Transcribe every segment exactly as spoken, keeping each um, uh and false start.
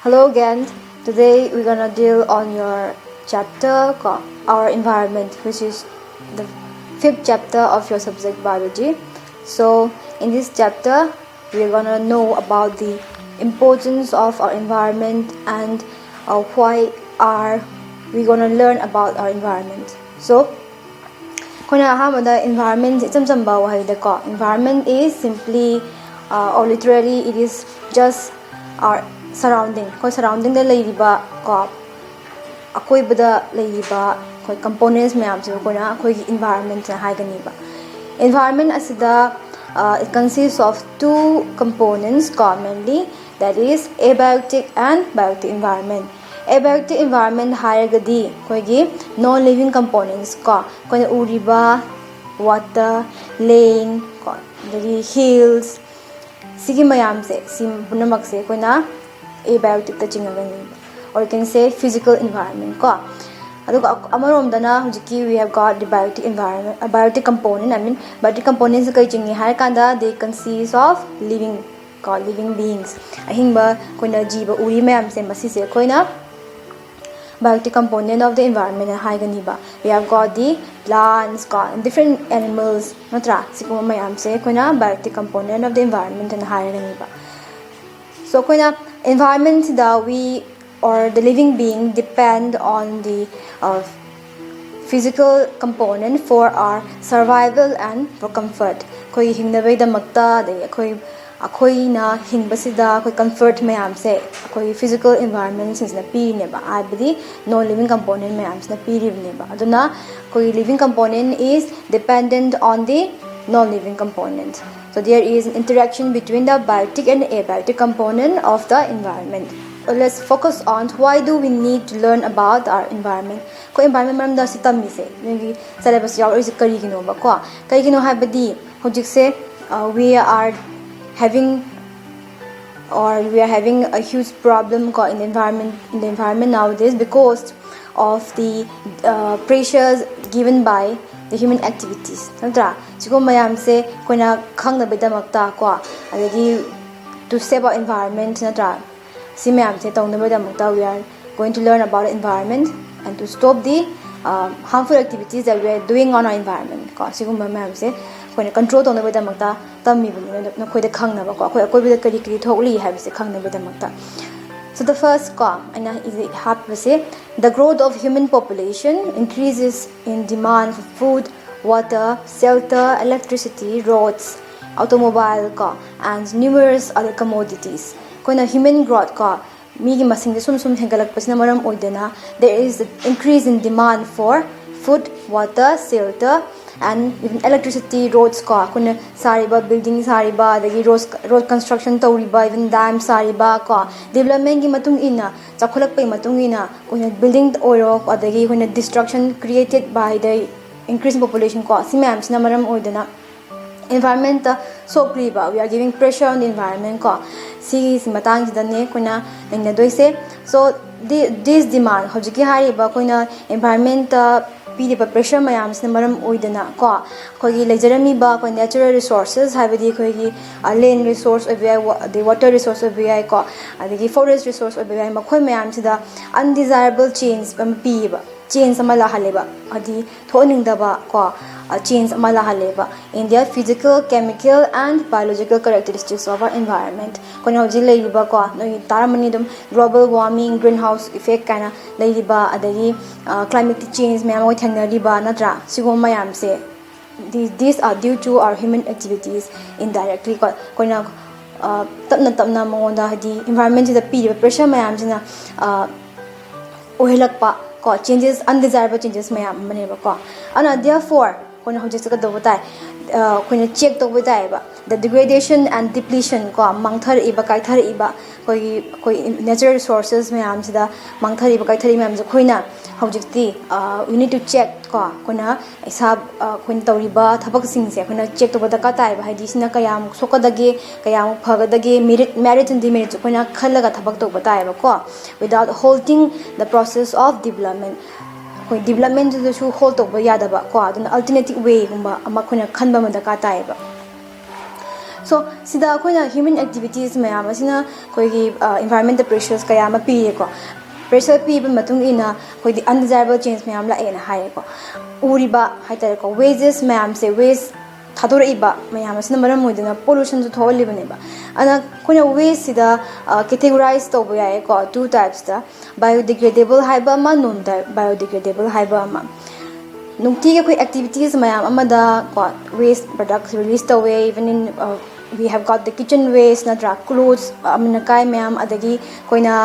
Hello again. Today we're gonna deal on your chapter, ko-, our environment, which is the fifth chapter of your subject biology. So in this chapter, we're gonna know about the importance of our environment and uh, why are we gonna learn about our environment. So ꯑꯩꯈꯣꯏꯅ ꯑꯍꯥꯟꯕꯗ environment ꯏꯆꯝ ꯆꯝꯕ ꯋꯥꯍꯩꯗꯀꯣ, environment is simply, uh, or literally it is just our surrounding, ꯑꯩꯈꯣꯏ surroundingꯗ ꯂꯩꯔꯤꯕ ꯀꯣ, ꯑꯀꯣꯏꯕꯗ ꯂꯩꯔꯤꯕ ꯑꯩꯈꯣꯏ components ꯃꯌꯥꯝꯁꯦ ꯑꯩꯈꯣꯏꯅ ꯑꯩꯈꯣꯏꯒꯤ environmentꯅ ꯍꯥꯏꯒꯅꯤꯕ꯫ Environment ꯑꯁꯤꯗ uh, it consists of two components ꯀꯣ, mainly, that is abiotic and biotic environment. Abiotic environment ꯍꯥꯏꯔꯒꯗꯤ ꯑꯩꯈꯣꯏꯒꯤ non living components ꯀꯣ, ꯑꯩꯈꯣꯏꯅ ꯎꯔꯤꯕ water, land ꯀꯣ, ꯑꯗꯒꯤ hills, ꯁꯤꯒꯤ ꯃꯌꯥꯝꯁꯦ, ꯁꯤ ꯄꯨꯝꯅꯃꯛꯁꯦ ꯑꯩꯈꯣꯏꯅ abioticꯇ ꯆꯤꯡꯉꯒꯅꯤ, or you can say physical environment ꯀꯣ꯫ ꯑꯗꯨꯒ ꯑꯃꯔꯣꯝꯗꯅ ꯍꯧꯖꯤꯛꯀꯤ we have got the biotic environment, biotic component, I mean biotic componentꯁꯦ ꯀꯔꯤ ꯆꯤꯡꯉꯤ ꯍꯥꯏꯔꯀꯥꯟꯗ they consist of living ꯀꯣ, living beings, ꯑꯍꯤꯡꯕ ꯑꯩꯈꯣꯏꯅ ꯖꯤꯕ ꯎꯔꯤ ꯃꯌꯥꯝꯁꯦ, ꯃꯁꯤꯁꯦ ꯑꯩꯈꯣꯏꯅ biotic component of the environment ꯍꯥꯏꯒꯅꯤꯕ꯫ We have got the plants ꯀꯣ, different animals, ꯅꯠꯇ꯭ꯔꯥ? ꯁꯤꯒꯨꯝꯕ ꯃꯌꯥꯝꯁꯦ ꯑꯩꯈꯣꯏꯅ biotic component of the environment ꯍꯥꯏꯔꯒꯅꯤꯕ꯫ So ꯑꯩꯈꯣꯏꯅ environmentꯁꯤꯗ we or the living being depend on the uh, physical component for our survival and for comfort. ꯑꯩꯈꯣꯏꯒꯤ ꯍꯤꯡꯅꯕꯒꯤꯗꯃꯛꯇ, ꯑꯗꯒꯤ ꯑꯩꯈꯣꯏ ꯑꯩꯈꯣꯏꯅ ꯍꯤꯡꯕꯁꯤꯗ ꯑꯩꯈꯣꯏ comfort ꯃꯌꯥꯝꯁꯦ ꯑꯩꯈꯣꯏꯒꯤ physical environmentꯁꯤꯡꯁꯤꯅ ꯄꯤꯔꯤꯅꯦꯕ, ꯍꯥꯏꯕꯗꯤ non living component ꯃꯌꯥꯝꯁꯤꯅ ꯄꯤꯔꯤꯕꯅꯦꯕ꯫ ꯑꯗꯨꯅ ꯑꯩꯈꯣꯏꯒꯤ living component is dependent on the non living component. So there is an interaction between the biotic and abiotic component of the environment. So let's focus on why do we need to learn about our environment. ꯑꯩꯈꯣꯏ environment ꯃꯔꯝꯗ ꯁꯤ ꯇꯝꯃꯤꯁꯦ, ꯅꯣꯏꯒꯤ syllabus ꯌꯥꯎꯔꯛꯏꯁꯦ ꯀꯔꯤꯒꯤꯅꯣꯕꯀꯣ? ꯀꯔꯤꯒꯤꯅꯣ ꯍꯥꯏꯕꯗꯤ ꯍꯧꯖꯤꯛꯁꯦ uh, we are having or we are having a huge problem ko in the environment, in the environment nowadays because of the uh, pressures given by the human activities, ꯅꯠꯇ꯭ꯔꯥ? ꯁꯤꯒꯨꯝꯕ ꯃꯌꯥꯝꯁꯦ ꯑꯩꯈꯣꯏꯅ ꯈꯪꯅꯕꯒꯤꯗꯃꯛꯇ ꯀꯣ, ꯑꯗꯒꯤ to save our environment, ꯅꯠꯇ꯭ꯔꯥ? ꯁꯤ ꯃꯌꯥꯝꯁꯦ ꯇꯧꯅꯕꯒꯤꯗꯃꯛꯇ we are going to learn about the environment and to stop the uh, harmful activities that we are doing on our environment. ꯀꯣ, ꯁꯤꯒꯨꯝꯕ ꯃꯌꯥꯝꯁꯦ ꯑꯩꯈꯣꯏꯅ ꯀꯟꯇ꯭ꯔꯣꯜ ꯇꯧꯅꯕꯒꯤꯗꯃꯛꯇ ꯇꯝꯃꯤꯕꯅꯤꯅ ꯅꯈꯣꯏꯗ ꯈꯪꯅꯕꯀꯣ, ꯑꯩꯈꯣꯏ ꯑꯀꯣꯏꯕꯗ ꯀꯔꯤ ꯀꯔꯤ ꯊꯣꯛꯂꯤ ꯍꯥꯏꯕꯁꯦ ꯈꯪꯅꯕꯒꯤꯗꯃꯛꯇ. So the first ꯀꯣ ꯑꯩꯅ ꯏꯁꯤ ꯍꯥꯞꯄꯁꯦ, the growth of human population increases in demand for food, water, shelter, electricity, roads, automobile ꯀꯣ, and numerous other commodities. ꯑꯩꯈꯣꯏꯅ human growth ꯀꯣ, ꯃꯤꯒꯤ ꯃꯁꯤꯡꯁꯦ ꯁꯨꯝ ꯁꯨꯝ ꯍꯦꯟꯒꯠꯂꯛꯄꯁꯤꯅ ꯃꯔꯝ ꯑꯣꯏꯗꯅ there is increase in demand for food, water, shelter, and even electricity, roads ꯀꯣ, ꯑꯩꯈꯣꯏꯅ ꯁꯥꯔꯤꯕ building ꯁꯥꯔꯤꯕ, ꯑꯗꯒꯤ road road construction ꯇꯧꯔꯤꯕ, even dam ꯁꯥꯔꯤꯕ ꯀꯣ, developmentꯀꯤ ꯃꯇꯨꯡ ꯏꯟꯅ, ꯆꯥꯎꯈꯠꯂꯛꯄꯒꯤ ꯃꯇꯨꯡ ꯏꯟꯅ ꯑꯩꯈꯣꯏꯅ building ꯑꯣꯏꯔꯣ, ꯑꯗꯒꯤ ꯑꯩꯈꯣꯏꯅ destruction created by the increase in population ꯀꯣ, ꯁꯤ ꯃꯌꯥꯝꯁꯤꯅ ꯃꯔꯝ ꯑꯣꯏꯗꯅ environmentꯇ ꯁꯣꯛꯂꯤꯕ, we are giving pressure on the environment ꯀꯣ, ꯁꯤꯒꯤ ꯃꯇꯥꯡꯁꯤꯗꯅꯦ ꯑꯩꯈꯣꯏꯅ ꯅꯩꯅꯗꯣꯏꯁꯦ. So thi- this demand, ꯍꯧꯖꯤꯛꯀꯤ ꯍꯥꯏꯔꯤꯕ ꯑꯩꯈꯣꯏꯅ environmentꯇ ꯄꯤꯔꯤꯕ pressure ꯃꯌꯥꯝꯁꯤꯅ ꯃꯔꯝ ꯑꯣꯏꯗꯅ ꯀꯣ, ꯑꯩꯈꯣꯏꯒꯤ ꯂꯩꯖꯔꯝꯃꯤꯕ ꯑꯩꯈꯣꯏ natural resources, ꯍꯥꯏꯕꯗꯤ ꯑꯩꯈꯣꯏꯒꯤ land resource ꯑꯣꯏꯕ ꯌꯥꯏ, ꯑꯗꯩ water resource ꯑꯣꯏꯕ ꯌꯥꯏ ꯀꯣ, ꯑꯗꯒꯤ forest resource ꯑꯣꯏꯕ ꯌꯥꯏ, ꯃꯈꯣꯏ ꯃꯌꯥꯝꯁꯤꯗ undesirable change ꯑꯃ ꯄꯤꯌꯦꯕ, change ꯑꯃ ꯂꯥꯛꯍꯜꯂꯦꯕ, ꯍꯥꯏꯗꯤ ꯊꯣꯛꯍꯟꯅꯤꯡꯗꯕ ꯀꯣ, change ꯑꯃ ꯂꯥꯛꯍꯜꯂꯦꯕ in their physical, chemical and biological characteristics of our environment. ꯑꯩꯈꯣꯏꯅ ꯍꯧꯖꯤꯛ ꯂꯩꯔꯤꯕ ꯀꯣ, ꯅꯣꯏ ꯇꯥꯔꯝꯃꯅꯤ ꯑꯗꯨꯝ, global warming, greenhouse effect ꯀꯥꯏꯅ ꯂꯩꯔꯤꯕ, ꯑꯗꯒꯤ climate change ꯃꯌꯥꯝ ꯑꯃ ꯊꯦꯡꯅꯔꯤꯕ ꯅꯠꯇ꯭ꯔꯥ? ꯁꯤꯒꯨꯝꯕ ꯃꯌꯥꯝꯁꯦ, these are due to our human activities indirectly ꯀꯣ, ꯑꯩꯈꯣꯏꯅ ꯇꯞꯅ ꯇꯞꯅ ꯃꯉꯣꯟꯗ, ꯍꯥꯏꯗꯤ environmentꯁꯤꯗ ꯄꯤꯔꯤꯕ pressure ꯃꯌꯥꯝꯁꯤꯅ ꯑꯣꯏꯍꯜꯂꯛꯄ ꯀꯣ, changes, undesirable changes ꯃꯌꯥꯝ ꯑꯃꯅꯦꯕꯀꯣ. ꯑꯗꯨꯅ therefore ꯑꯩꯈꯣꯏꯅ ꯍꯧꯖꯤꯛ ꯆꯠꯀꯗꯧꯕ ꯇꯥꯏ, ꯑꯩꯈꯣꯏꯅ check ꯇꯧꯕ ꯇꯥꯏꯌꯦꯕ, the degradation and depletion ꯀꯣ, ꯃꯥꯡꯊꯔꯛꯏꯕ, ꯀꯥꯏꯊꯔꯛꯏꯕ, ꯑꯩꯈꯣꯏꯒꯤ ꯑꯩꯈꯣꯏ natural resources ꯃꯌꯥꯝꯁꯤꯗ ꯃꯥꯡꯊꯔꯛꯏꯕ, ꯀꯥꯏꯊꯔꯛꯏꯕ ꯃꯌꯥꯝꯁꯦ ꯑꯩꯈꯣꯏꯅ ꯍꯧꯖꯤꯛꯇꯤ we need to check ꯀꯣ, ꯑꯩꯈꯣꯏꯅ ꯏꯁꯥ ꯑꯩꯈꯣꯏꯅ ꯇꯧꯔꯤꯕ ꯊꯕꯛꯁꯤꯡꯁꯦ ꯑꯩꯈꯣꯏꯅ check ꯇꯧꯕ ꯗꯔꯀꯥꯔ ꯇꯥꯏꯌꯦꯕ, ꯍꯥꯏꯗꯤ ꯁꯤꯅ ꯀꯌꯥꯃꯨꯛ ꯁꯣꯛꯀꯗꯒꯦ, ꯀꯌꯥꯃꯨꯛ ꯐꯒꯗꯒꯦ, merit merits and demerits ꯑꯩꯈꯣꯏꯅ ꯈꯜꯂꯒ ꯊꯕꯛ ꯇꯧꯕ ꯇꯥꯏꯌꯦꯕꯀꯣ, without halting the process of development. ꯑꯩꯈꯣꯏ developmentꯗꯨꯗꯁꯨ halt ꯇꯧꯕ ꯌꯥꯗꯕ ꯀꯣ, ꯑꯗꯨꯅ alternative wayꯒꯨꯝꯕ ꯑꯃ ꯑꯩꯈꯣꯏꯅ ꯈꯟꯕ ꯑꯃ ꯗꯔꯀꯥꯔ ꯇꯥꯏꯌꯦꯕ. So, ꯁꯤꯗ ꯑꯩꯈꯣꯏꯅ human activities ꯃꯌꯥꯝ ꯑꯁꯤꯅ ꯑꯩꯈꯣꯏꯒꯤ environment ꯗ pressures ꯀꯌꯥ ꯑꯃ ꯄꯤꯔꯦꯀꯣ꯫ Pressure ꯄꯤꯕ ꯃꯇꯨꯡ ꯏꯟꯅ ꯑꯩꯈꯣꯏꯗꯤ undesirable change ꯃꯌꯥꯝ ꯂꯥꯛꯑꯦꯅ ꯍꯥꯏꯔꯦꯀꯣ꯫ ꯎꯔꯤꯕ ꯍꯥꯏꯇꯥꯔꯦꯀꯣ, waste ꯃꯌꯥꯝꯁꯦ, waste ꯊꯥꯗꯣꯔꯛꯏꯕ ꯃꯌꯥꯝ ꯑꯁꯤꯅ ꯃꯔꯝ ꯑꯣꯏꯗꯨꯅ pollution ꯁꯨ ꯊꯣꯛꯍꯜꯂꯤꯕꯅꯦꯕ꯫ ꯑꯗꯨꯅ ꯑꯩꯈꯣꯏꯅ waste ꯁꯤꯗ categorize ꯇꯧꯕ ꯌꯥꯏꯌꯦꯀꯣ, two types ꯇ: biodegradable ꯍꯥꯏꯕ ꯑꯃ, non biodegradable ꯍꯥꯏꯕ ꯑꯃ꯫ ꯅꯨꯡꯇꯤꯒꯤ ꯑꯩꯈꯣꯏ activities ꯃꯌꯥꯝ ꯑꯃꯗ ꯀꯣ, waste product release ꯇꯧꯋꯦ, even in we have got the kitchen waste ꯅꯠꯇ꯭ꯔꯥ, clothes ꯑꯃꯣꯠ ꯑꯀꯥꯏ ꯃꯌꯥꯝ, ꯑꯗꯒꯤ ꯑꯩꯈꯣꯏꯅ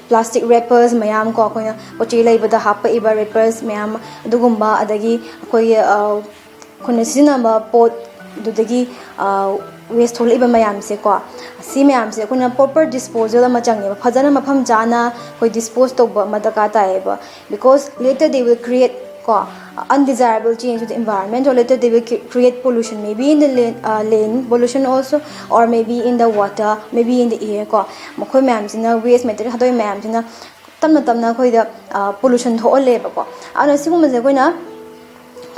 plastic wrappers ꯃꯌꯥꯝ ꯀꯣ, ꯑꯩꯈꯣꯏꯅ ꯄꯣꯠ ꯆꯩ ꯂꯩꯕꯗ ꯍꯥꯞꯄꯛꯏꯕ wrappers ꯃꯌꯥꯝ ꯑꯗꯨꯒꯨꯝꯕ, ꯑꯗꯒꯤ ꯑꯩꯈꯣꯏꯒꯤ ꯑꯩꯈꯣꯏꯅ ꯁꯤꯖꯤꯟꯅꯕ ꯄꯣꯠ ꯑꯗꯨꯗꯒꯤ waste ꯊꯣꯛꯂꯛꯏꯕ ꯃꯌꯥꯝꯁꯦꯀꯣ, ꯁꯤ ꯃꯌꯥꯝꯁꯦ ꯑꯩꯈꯣꯏꯅ proper disposal ꯑꯃ ꯆꯪꯉꯦꯕ, ꯐꯖꯅ ꯃꯐꯝ ꯆꯥꯅ ꯑꯩꯈꯣꯏ dispose ꯇꯧꯕ ꯑꯃ ꯗꯔꯀꯥꯔ ꯇꯥꯏꯌꯦꯕ꯫ Because later they will create ꯀꯣ, undesirable change to the environment, or later they will create pollution, maybe in the land, uh, land pollution also, or maybe in the water, maybe in the air ꯀꯣ꯫ ꯃꯈꯣꯏ ꯃꯌꯥꯝꯁꯤꯅ, waste material ꯊꯥꯗꯣꯛꯏ ꯃꯌꯥꯝꯁꯤꯅ ꯇꯞꯅ ꯇꯞꯅ ꯑꯩꯈꯣꯏꯗ pollution ꯊꯣꯛꯍꯜꯂꯦꯕꯀꯣ꯫ ꯑꯗꯨꯅ ꯁꯤꯒꯨꯝꯕꯁꯦ ꯑꯩꯈꯣꯏꯅ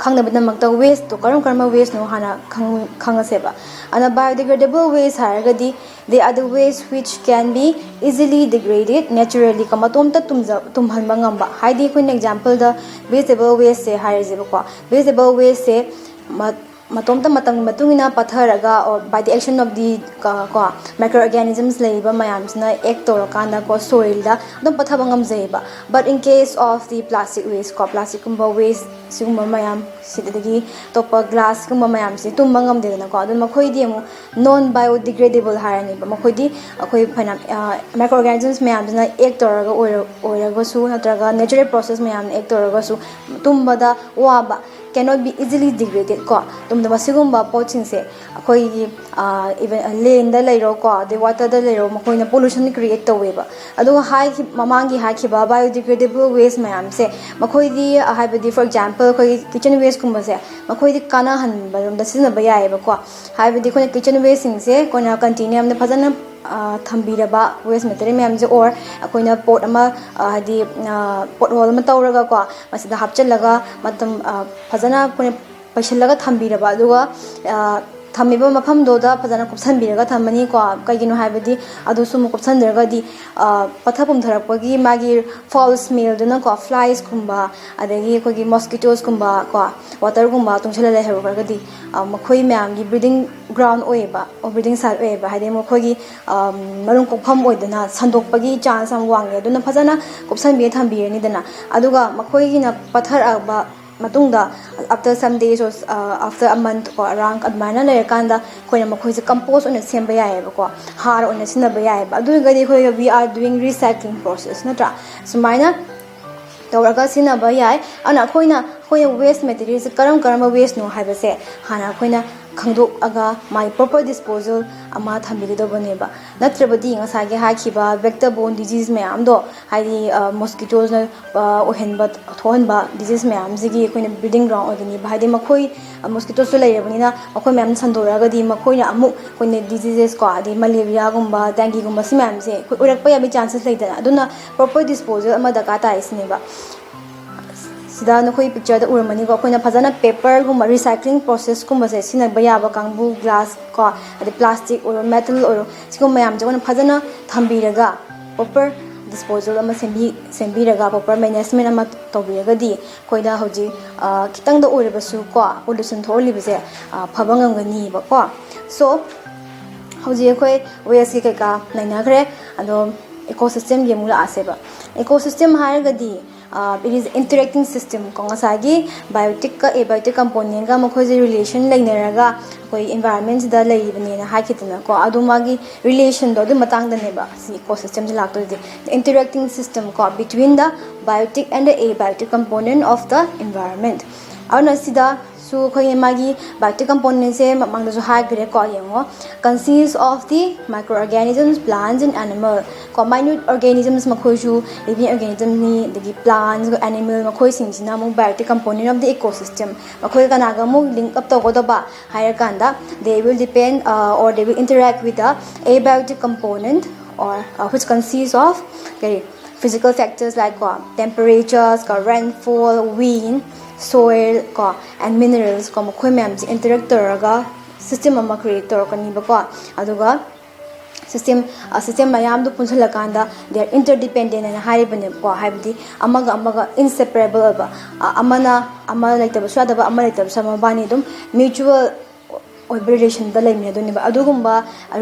ꯈꯪꯅꯕꯒꯤꯗꯃꯛꯇ waste ꯇꯣ ꯀꯔꯝ ꯀꯔꯝꯕ waste ꯅꯣ ꯍꯥꯟꯅ ꯈꯪ-, ꯈꯪꯉꯁꯦꯕ꯫ ꯑꯗꯨꯅ biodegradable waste ꯍꯥꯏꯔꯒꯗꯤ they are the waste which can be easily degraded naturally ꯀꯣ, ꯃꯇꯣꯝꯇ ꯇꯨꯝꯖ-, ꯇꯨꯝꯍꯟꯕ ꯉꯝꯕ꯫ ꯍꯥꯏꯗꯤ ꯑꯩꯈꯣꯏꯅ example ꯗ vegetable waste ꯁꯦ ꯍꯥꯏꯔꯁꯦꯕꯀꯣ, vegetable waste ꯁꯦ ꯃ-, ꯃꯇꯣꯝꯇ ꯃꯇꯝꯒꯤ ꯃꯇꯨꯡ ꯏꯟꯅ ꯄꯠꯊꯔꯒ, or by the action of the ꯀ-, ꯀꯣ, micro organisms ꯂꯩꯔꯤꯕ ꯃꯌꯥꯝꯁꯤꯅ act ꯇꯧꯔꯀꯥꯟꯗ ꯀꯣ, soil ꯗ ꯑꯗꯨꯝ ꯄꯠꯊꯕ ꯉꯝꯖꯩꯌꯦꯕ꯫ But in case of the plastic waste ꯀꯣ, plastic ꯀꯨꯝꯕ waste ꯁꯤꯒꯨꯝꯕ ꯃꯌꯥꯝ, ꯁꯤꯗꯒꯤ ꯑꯇꯣꯞꯄ glass ꯀꯨꯝꯕ ꯃꯌꯥꯝꯁꯤ ꯇꯨꯝꯕ ꯉꯝꯗꯦꯗꯅꯀꯣ꯫ ꯑꯗꯨ ꯃꯈꯣꯏꯗꯤ ꯑꯃꯨꯛ non biodegradable ꯍꯥꯏꯔꯅꯦꯕ꯫ ꯃꯈꯣꯏꯗꯤ ꯑꯩꯈꯣꯏ ꯐꯅ-, micro organisms ꯃꯌꯥꯝꯁꯤꯅ act ꯇꯧꯔꯒ ꯑꯣꯏꯔ-, ꯑꯣꯏꯔꯒꯁꯨ, ꯅꯠꯇ꯭ꯔꯒ natural process ꯃꯌꯥꯝꯅ act ꯇꯧꯔꯒꯁꯨ ꯇꯨꯝꯕꯗ ꯋꯥꯕ, cannot be easily degraded ꯀꯣ꯫ ꯇꯨꯝꯗ ꯃꯁꯤꯒꯨꯝꯕ ꯄꯣꯠꯁꯤꯡꯁꯦ ꯑꯩꯈꯣꯏꯒꯤ even land ꯗ ꯂꯩꯔꯣꯀꯣ, ꯑꯗꯩ water ꯗ ꯂꯩꯔꯣ, ꯃꯈꯣꯏꯅ pollution create ꯇꯧꯋꯦꯕ꯫ ꯑꯗꯨꯒ ꯍꯥꯏꯈꯤ-, ꯃꯃꯥꯡꯒꯤ ꯍꯥꯏꯈꯤꯕ biodegradable waste ꯃꯌꯥꯝꯁꯦ, ꯃꯈꯣꯏꯗꯤ, ꯍꯥꯏꯕꯗꯤ for example ꯑꯩꯈꯣꯏꯒꯤ kitchen waste ꯀꯨꯝꯕꯁꯦ, ꯃꯈꯣꯏꯗꯤ ꯀꯥꯟꯅꯍꯟꯕꯔꯣꯝꯗ ꯁꯤꯖꯤꯟꯅꯕ ꯌꯥꯏꯌꯦꯕꯀꯣ꯫ ꯍꯥꯏꯕꯗꯤ ꯑꯩꯈꯣꯏꯅ kitchen waste ꯁꯤꯡꯁꯦ ꯑꯩꯈꯣꯏꯅ container ꯑꯃꯗ ꯐꯖꯅ ꯊꯝꯕꯤꯔꯕ, waste material ꯃꯌꯥꯝꯁꯦ, or ꯑꯩꯈꯣꯏꯅ pot ꯑꯃ, ꯍꯥꯏꯗꯤ pot hole ꯑꯃ ꯇꯧꯔꯒꯀꯣ, ꯃꯁꯤꯗ ꯍꯥꯞꯆꯤꯜꯂꯒ ꯃꯇꯝ ꯐꯖꯅ ꯑꯩꯈꯣꯏꯅ ꯄꯩꯁꯤꯜꯂꯒ ꯊꯝꯕꯤꯔꯕ, ꯑꯗꯨꯒ ꯊꯝꯃꯤꯕ ꯃꯐꯝꯗꯨꯗ ꯐꯖꯅ ꯀꯨꯞꯁꯟꯕꯤꯔꯒ ꯊꯝꯃꯅꯤꯀꯣ꯫ ꯀꯩꯒꯤꯅꯣ ꯍꯥꯏꯕꯗꯤ ꯑꯗꯨ ꯁꯨꯝ ꯀꯨꯞꯁꯟꯗ꯭ꯔꯒꯗꯤ, ꯑ, ꯄꯠꯊ ꯄꯨꯝꯊꯔꯛꯄꯒꯤ ꯃꯥꯒꯤ foul smell ꯗꯨꯅꯀꯣ, flies ꯀꯨꯝꯕ, ꯑꯗꯒꯤ ꯑꯩꯈꯣꯏꯒꯤ mosquitoes ꯀꯨꯝꯕ ꯀꯣ, water ꯒꯨꯝꯕ ꯇꯨꯡꯁꯤꯜꯂ ꯂꯩꯍꯧꯔꯒꯗꯤ, ꯑ, ꯃꯈꯣꯏ ꯃꯌꯥꯝꯒꯤ breeding ground ꯑꯣꯏꯌꯦꯕ, breeding site ꯑꯣꯏꯌꯦꯕ, ꯍꯥꯏꯗꯤ ꯃꯈꯣꯏꯒꯤ, ꯑ, ꯃꯔꯨꯝ ꯀꯣꯛꯐꯝ ꯑꯣꯏꯗꯅ ꯁꯟꯗꯣꯛꯄꯒꯤ chance ꯌꯥꯝ ꯋꯥꯡꯉꯦ꯫ ꯑꯗꯨꯅ ꯐꯖꯅ ꯀꯨꯞꯁꯟꯕꯤꯔ ꯊꯝꯕꯤꯔꯅꯤꯗꯅ, ꯑꯗꯨꯒ ꯃꯈꯣꯏꯒꯤꯅ ꯄꯠꯊꯔꯛꯑꯕ ꯃꯇꯨꯡꯗ, after some days or, uh, after a month or around, ꯑꯗꯨꯃꯥꯏꯅ ꯂꯩꯔꯀꯥꯟꯗ ꯑꯩꯈꯣꯏꯅ ꯃꯈꯣꯏꯁꯦ compost ꯑꯣꯏꯅ ꯁꯦꯝꯕ ꯌꯥꯏꯑꯕꯀꯣ, ꯍꯥꯔ ꯑꯣꯏꯅ ꯁꯤꯖꯤꯟꯅꯕ ꯌꯥꯏꯑꯕ꯫ ꯑꯗꯨ ꯑꯣꯏꯔꯒꯗꯤ ꯑꯩꯈꯣꯏ we are doing recycling process ꯅꯠꯇ꯭ꯔꯥ? ꯁꯨꯃꯥꯏꯅ ꯇꯧꯔꯒ ꯁꯤꯖꯤꯟꯅꯕ ꯌꯥꯏ꯫ ꯑꯗꯨꯅ ꯑꯩꯈꯣꯏꯅ, ꯑꯩꯈꯣꯏꯅ waste material ꯁꯦ ꯀꯔꯝ ꯀꯔꯝꯕ waste ꯅꯣ ꯍꯥꯏꯕꯁꯦ ꯍꯥꯟꯅ ꯑꯩꯈꯣꯏꯅ ꯈꯪꯗꯣꯛꯑꯒ ꯃꯥꯒꯤ proper disposal ꯑꯃ ꯊꯝꯕꯤꯒꯗꯧꯕꯅꯦꯕ꯫ ꯅꯠꯇ꯭ꯔꯕꯗꯤ ꯉꯁꯥꯏꯒꯤ ꯍꯥꯏꯈꯤꯕ vector borne disease ꯃꯌꯥꯝꯗꯣ, ꯍꯥꯏꯗꯤ, ꯑ, mosquitoes ꯅ, ꯑ, ꯑꯣꯏꯍꯟꯕ, ꯊꯣꯛꯍꯟꯕ disease ꯃꯌꯥꯝꯁꯤꯒꯤ ꯑꯩꯈꯣꯏꯅ breeding ground ꯑꯣꯏꯒꯅꯤꯕ꯫ ꯍꯥꯏꯗꯤ ꯃꯈꯣꯏ, ꯑ, mosquitoes ꯁꯨ ꯂꯩꯔꯕꯅꯤꯅ ꯃꯈꯣꯏ ꯃꯌꯥꯝ ꯁꯟꯗꯣꯔꯛꯑꯒꯗꯤ ꯃꯈꯣꯏꯅ ꯑꯃꯨꯛ ꯑꯩꯈꯣꯏꯅ diseases ꯀꯣ, ꯑꯗꯩ malaria ꯒꯨꯝꯕ, dengue ꯒꯨꯝꯕ ꯁꯤ ꯃꯌꯥꯝꯁꯦ ꯑꯩꯈꯣꯏ ꯑꯣꯏꯔꯛꯄ ꯌꯥꯕꯒꯤ chances ꯂꯩꯗꯅ꯫ ꯑꯗꯨꯅ proper disposal ꯑꯃ ꯗꯔꯀꯥꯔ ꯇꯥꯏ ꯁꯤꯅꯦꯕ꯫ ꯁꯤꯗ ꯅꯈꯣꯏ picture ꯗ ꯎꯔꯝꯃꯅꯤꯀꯣ, ꯑꯩꯈꯣꯏꯅ ꯐꯖꯅ paper ꯒꯨꯝꯕ, recycling process ꯀꯨꯝꯕꯁꯦ ꯁꯤꯖꯤꯟꯅꯕ ꯌꯥꯕ ꯀꯥꯡꯕꯨ, glass ꯀꯣ, ꯑꯗꯩ plastic ꯑꯣꯏꯔꯣ, metal ꯑꯣꯏꯔꯣ, ꯁꯤꯒꯨꯝꯕ ꯃꯌꯥꯝꯁꯦ ꯑꯩꯈꯣꯏꯅ ꯐꯖꯅ ꯊꯝꯕꯤꯔꯒ, proper disposal ꯑꯃ ꯁꯦꯝꯕꯤ-, ꯁꯦꯝꯕꯤꯔꯒ, proper management ꯑꯃ ꯇꯧꯕꯤꯔꯒꯗꯤ ꯑꯩꯈꯣꯏꯗ ꯍꯧꯖꯤꯛ, ꯑ, ꯈꯤꯇꯪꯗ ꯑꯣꯏꯔꯕꯁꯨ ꯀꯣ, pollution ꯊꯣꯛꯍꯜꯂꯤꯕꯁꯦ, ꯑ, ꯐꯕ ꯉꯝꯒꯅꯤꯕꯀꯣ꯫ So, ꯍꯧꯖꯤꯛ ꯑꯩꯈꯣꯏ waste ꯀꯤ ꯀꯩꯀꯥ ꯅꯩꯅꯈ꯭ꯔꯦ, ꯑꯗꯣ ecosystem ꯒꯤ ꯑꯃꯨꯛ ꯂꯥꯛꯑꯁꯦꯕ꯫ Ecosystem ꯍꯥꯏꯔꯒꯗꯤ, ꯑ, it is interacting system ꯀꯣ, ꯉꯁꯥꯏꯒꯤ biotic ꯀ abiotic component ꯀ ꯃꯈꯣꯏꯁꯦ relation ꯂꯩꯅꯔꯒ ꯑꯩꯈꯣꯏ environment ꯁꯤꯗ ꯂꯩꯔꯤꯕꯅꯦꯅ ꯍꯥꯏꯈꯤꯗꯅꯀꯣ, ꯑꯗꯨ ꯃꯥꯒꯤ relation ꯗꯣ ꯑꯗꯨ ꯃꯇꯥꯡꯗꯅꯦꯕ ꯁꯤ ecosystem ꯁꯦ ꯂꯥꯛꯇꯣꯏꯁꯦ꯫ Interacting system ꯀꯣ, between the biotic and the abiotic component of the environment꯫ ꯑꯗꯨꯅ ꯁꯤꯗꯁꯨ ꯑꯩꯈꯣꯏꯒꯤ ꯃꯥꯒꯤ biotic component ꯁꯦ ꯃꯃꯥꯡꯗꯁꯨ ꯍꯥꯏꯈ꯭ꯔꯦꯀꯣ, ꯌꯦꯡꯉꯣ, consist of the microorganisms, plants and animal ꯀꯣ, minute organisms ꯃꯈꯣꯏꯁꯨ living organism ꯅꯤ, ꯑꯗꯒꯤ plants, animal ꯃꯈꯣꯏꯁꯤꯡꯁꯤꯅ ꯑꯃꯨꯛ biotic component of the ecosystem꯫ ꯃꯈꯣꯏ ꯀꯅꯥꯒ ꯑꯃꯨꯛ link up ꯇꯧꯒꯗꯕ ꯍꯥꯏꯔꯀꯥꯟꯗ, they will depend, uh, or they will interact with the abiotic component or, uh, which consists of ꯀꯔꯤ, physical factors like ꯀꯣ, temperatures ꯀꯣ, rainfall, wind, soil ꯀꯣ, and minerals ꯀꯣ, ꯃꯈꯣꯏ ꯃꯌꯥꯝꯁꯦ interact ꯇꯧꯔꯒ system ꯑꯃ create ꯇꯧꯔꯛꯀꯅꯤꯕꯀꯣ꯫ ꯑꯗꯨꯒ system system ꯃꯌꯥꯝꯗꯨ ꯄꯨꯟꯁꯤꯜꯂꯀꯥꯟꯗ they are interdependent ꯍꯥꯏꯅ ꯍꯥꯏꯔꯤꯕꯅꯦꯕꯀꯣ꯫ ꯍꯥꯏꯕꯗꯤ ꯑꯃꯒ ꯑꯃꯒ inseparable ꯑꯣꯏꯕ, ꯑ, ꯑꯃꯅ ꯑꯃ ꯂꯩꯇꯕꯁꯨ ꯌꯥꯗꯕ, ꯑꯃ ꯂꯩꯇꯕꯁꯨ ꯌꯥꯗꯕ, ꯃꯕꯥꯅꯤ ꯑꯗꯨꯝ mutual ꯑꯣꯏꯕ relationꯗ ꯂꯩꯃꯤꯟꯅꯗꯣꯏꯅꯦꯕ꯫ ꯑꯗꯨꯒꯨꯝꯕ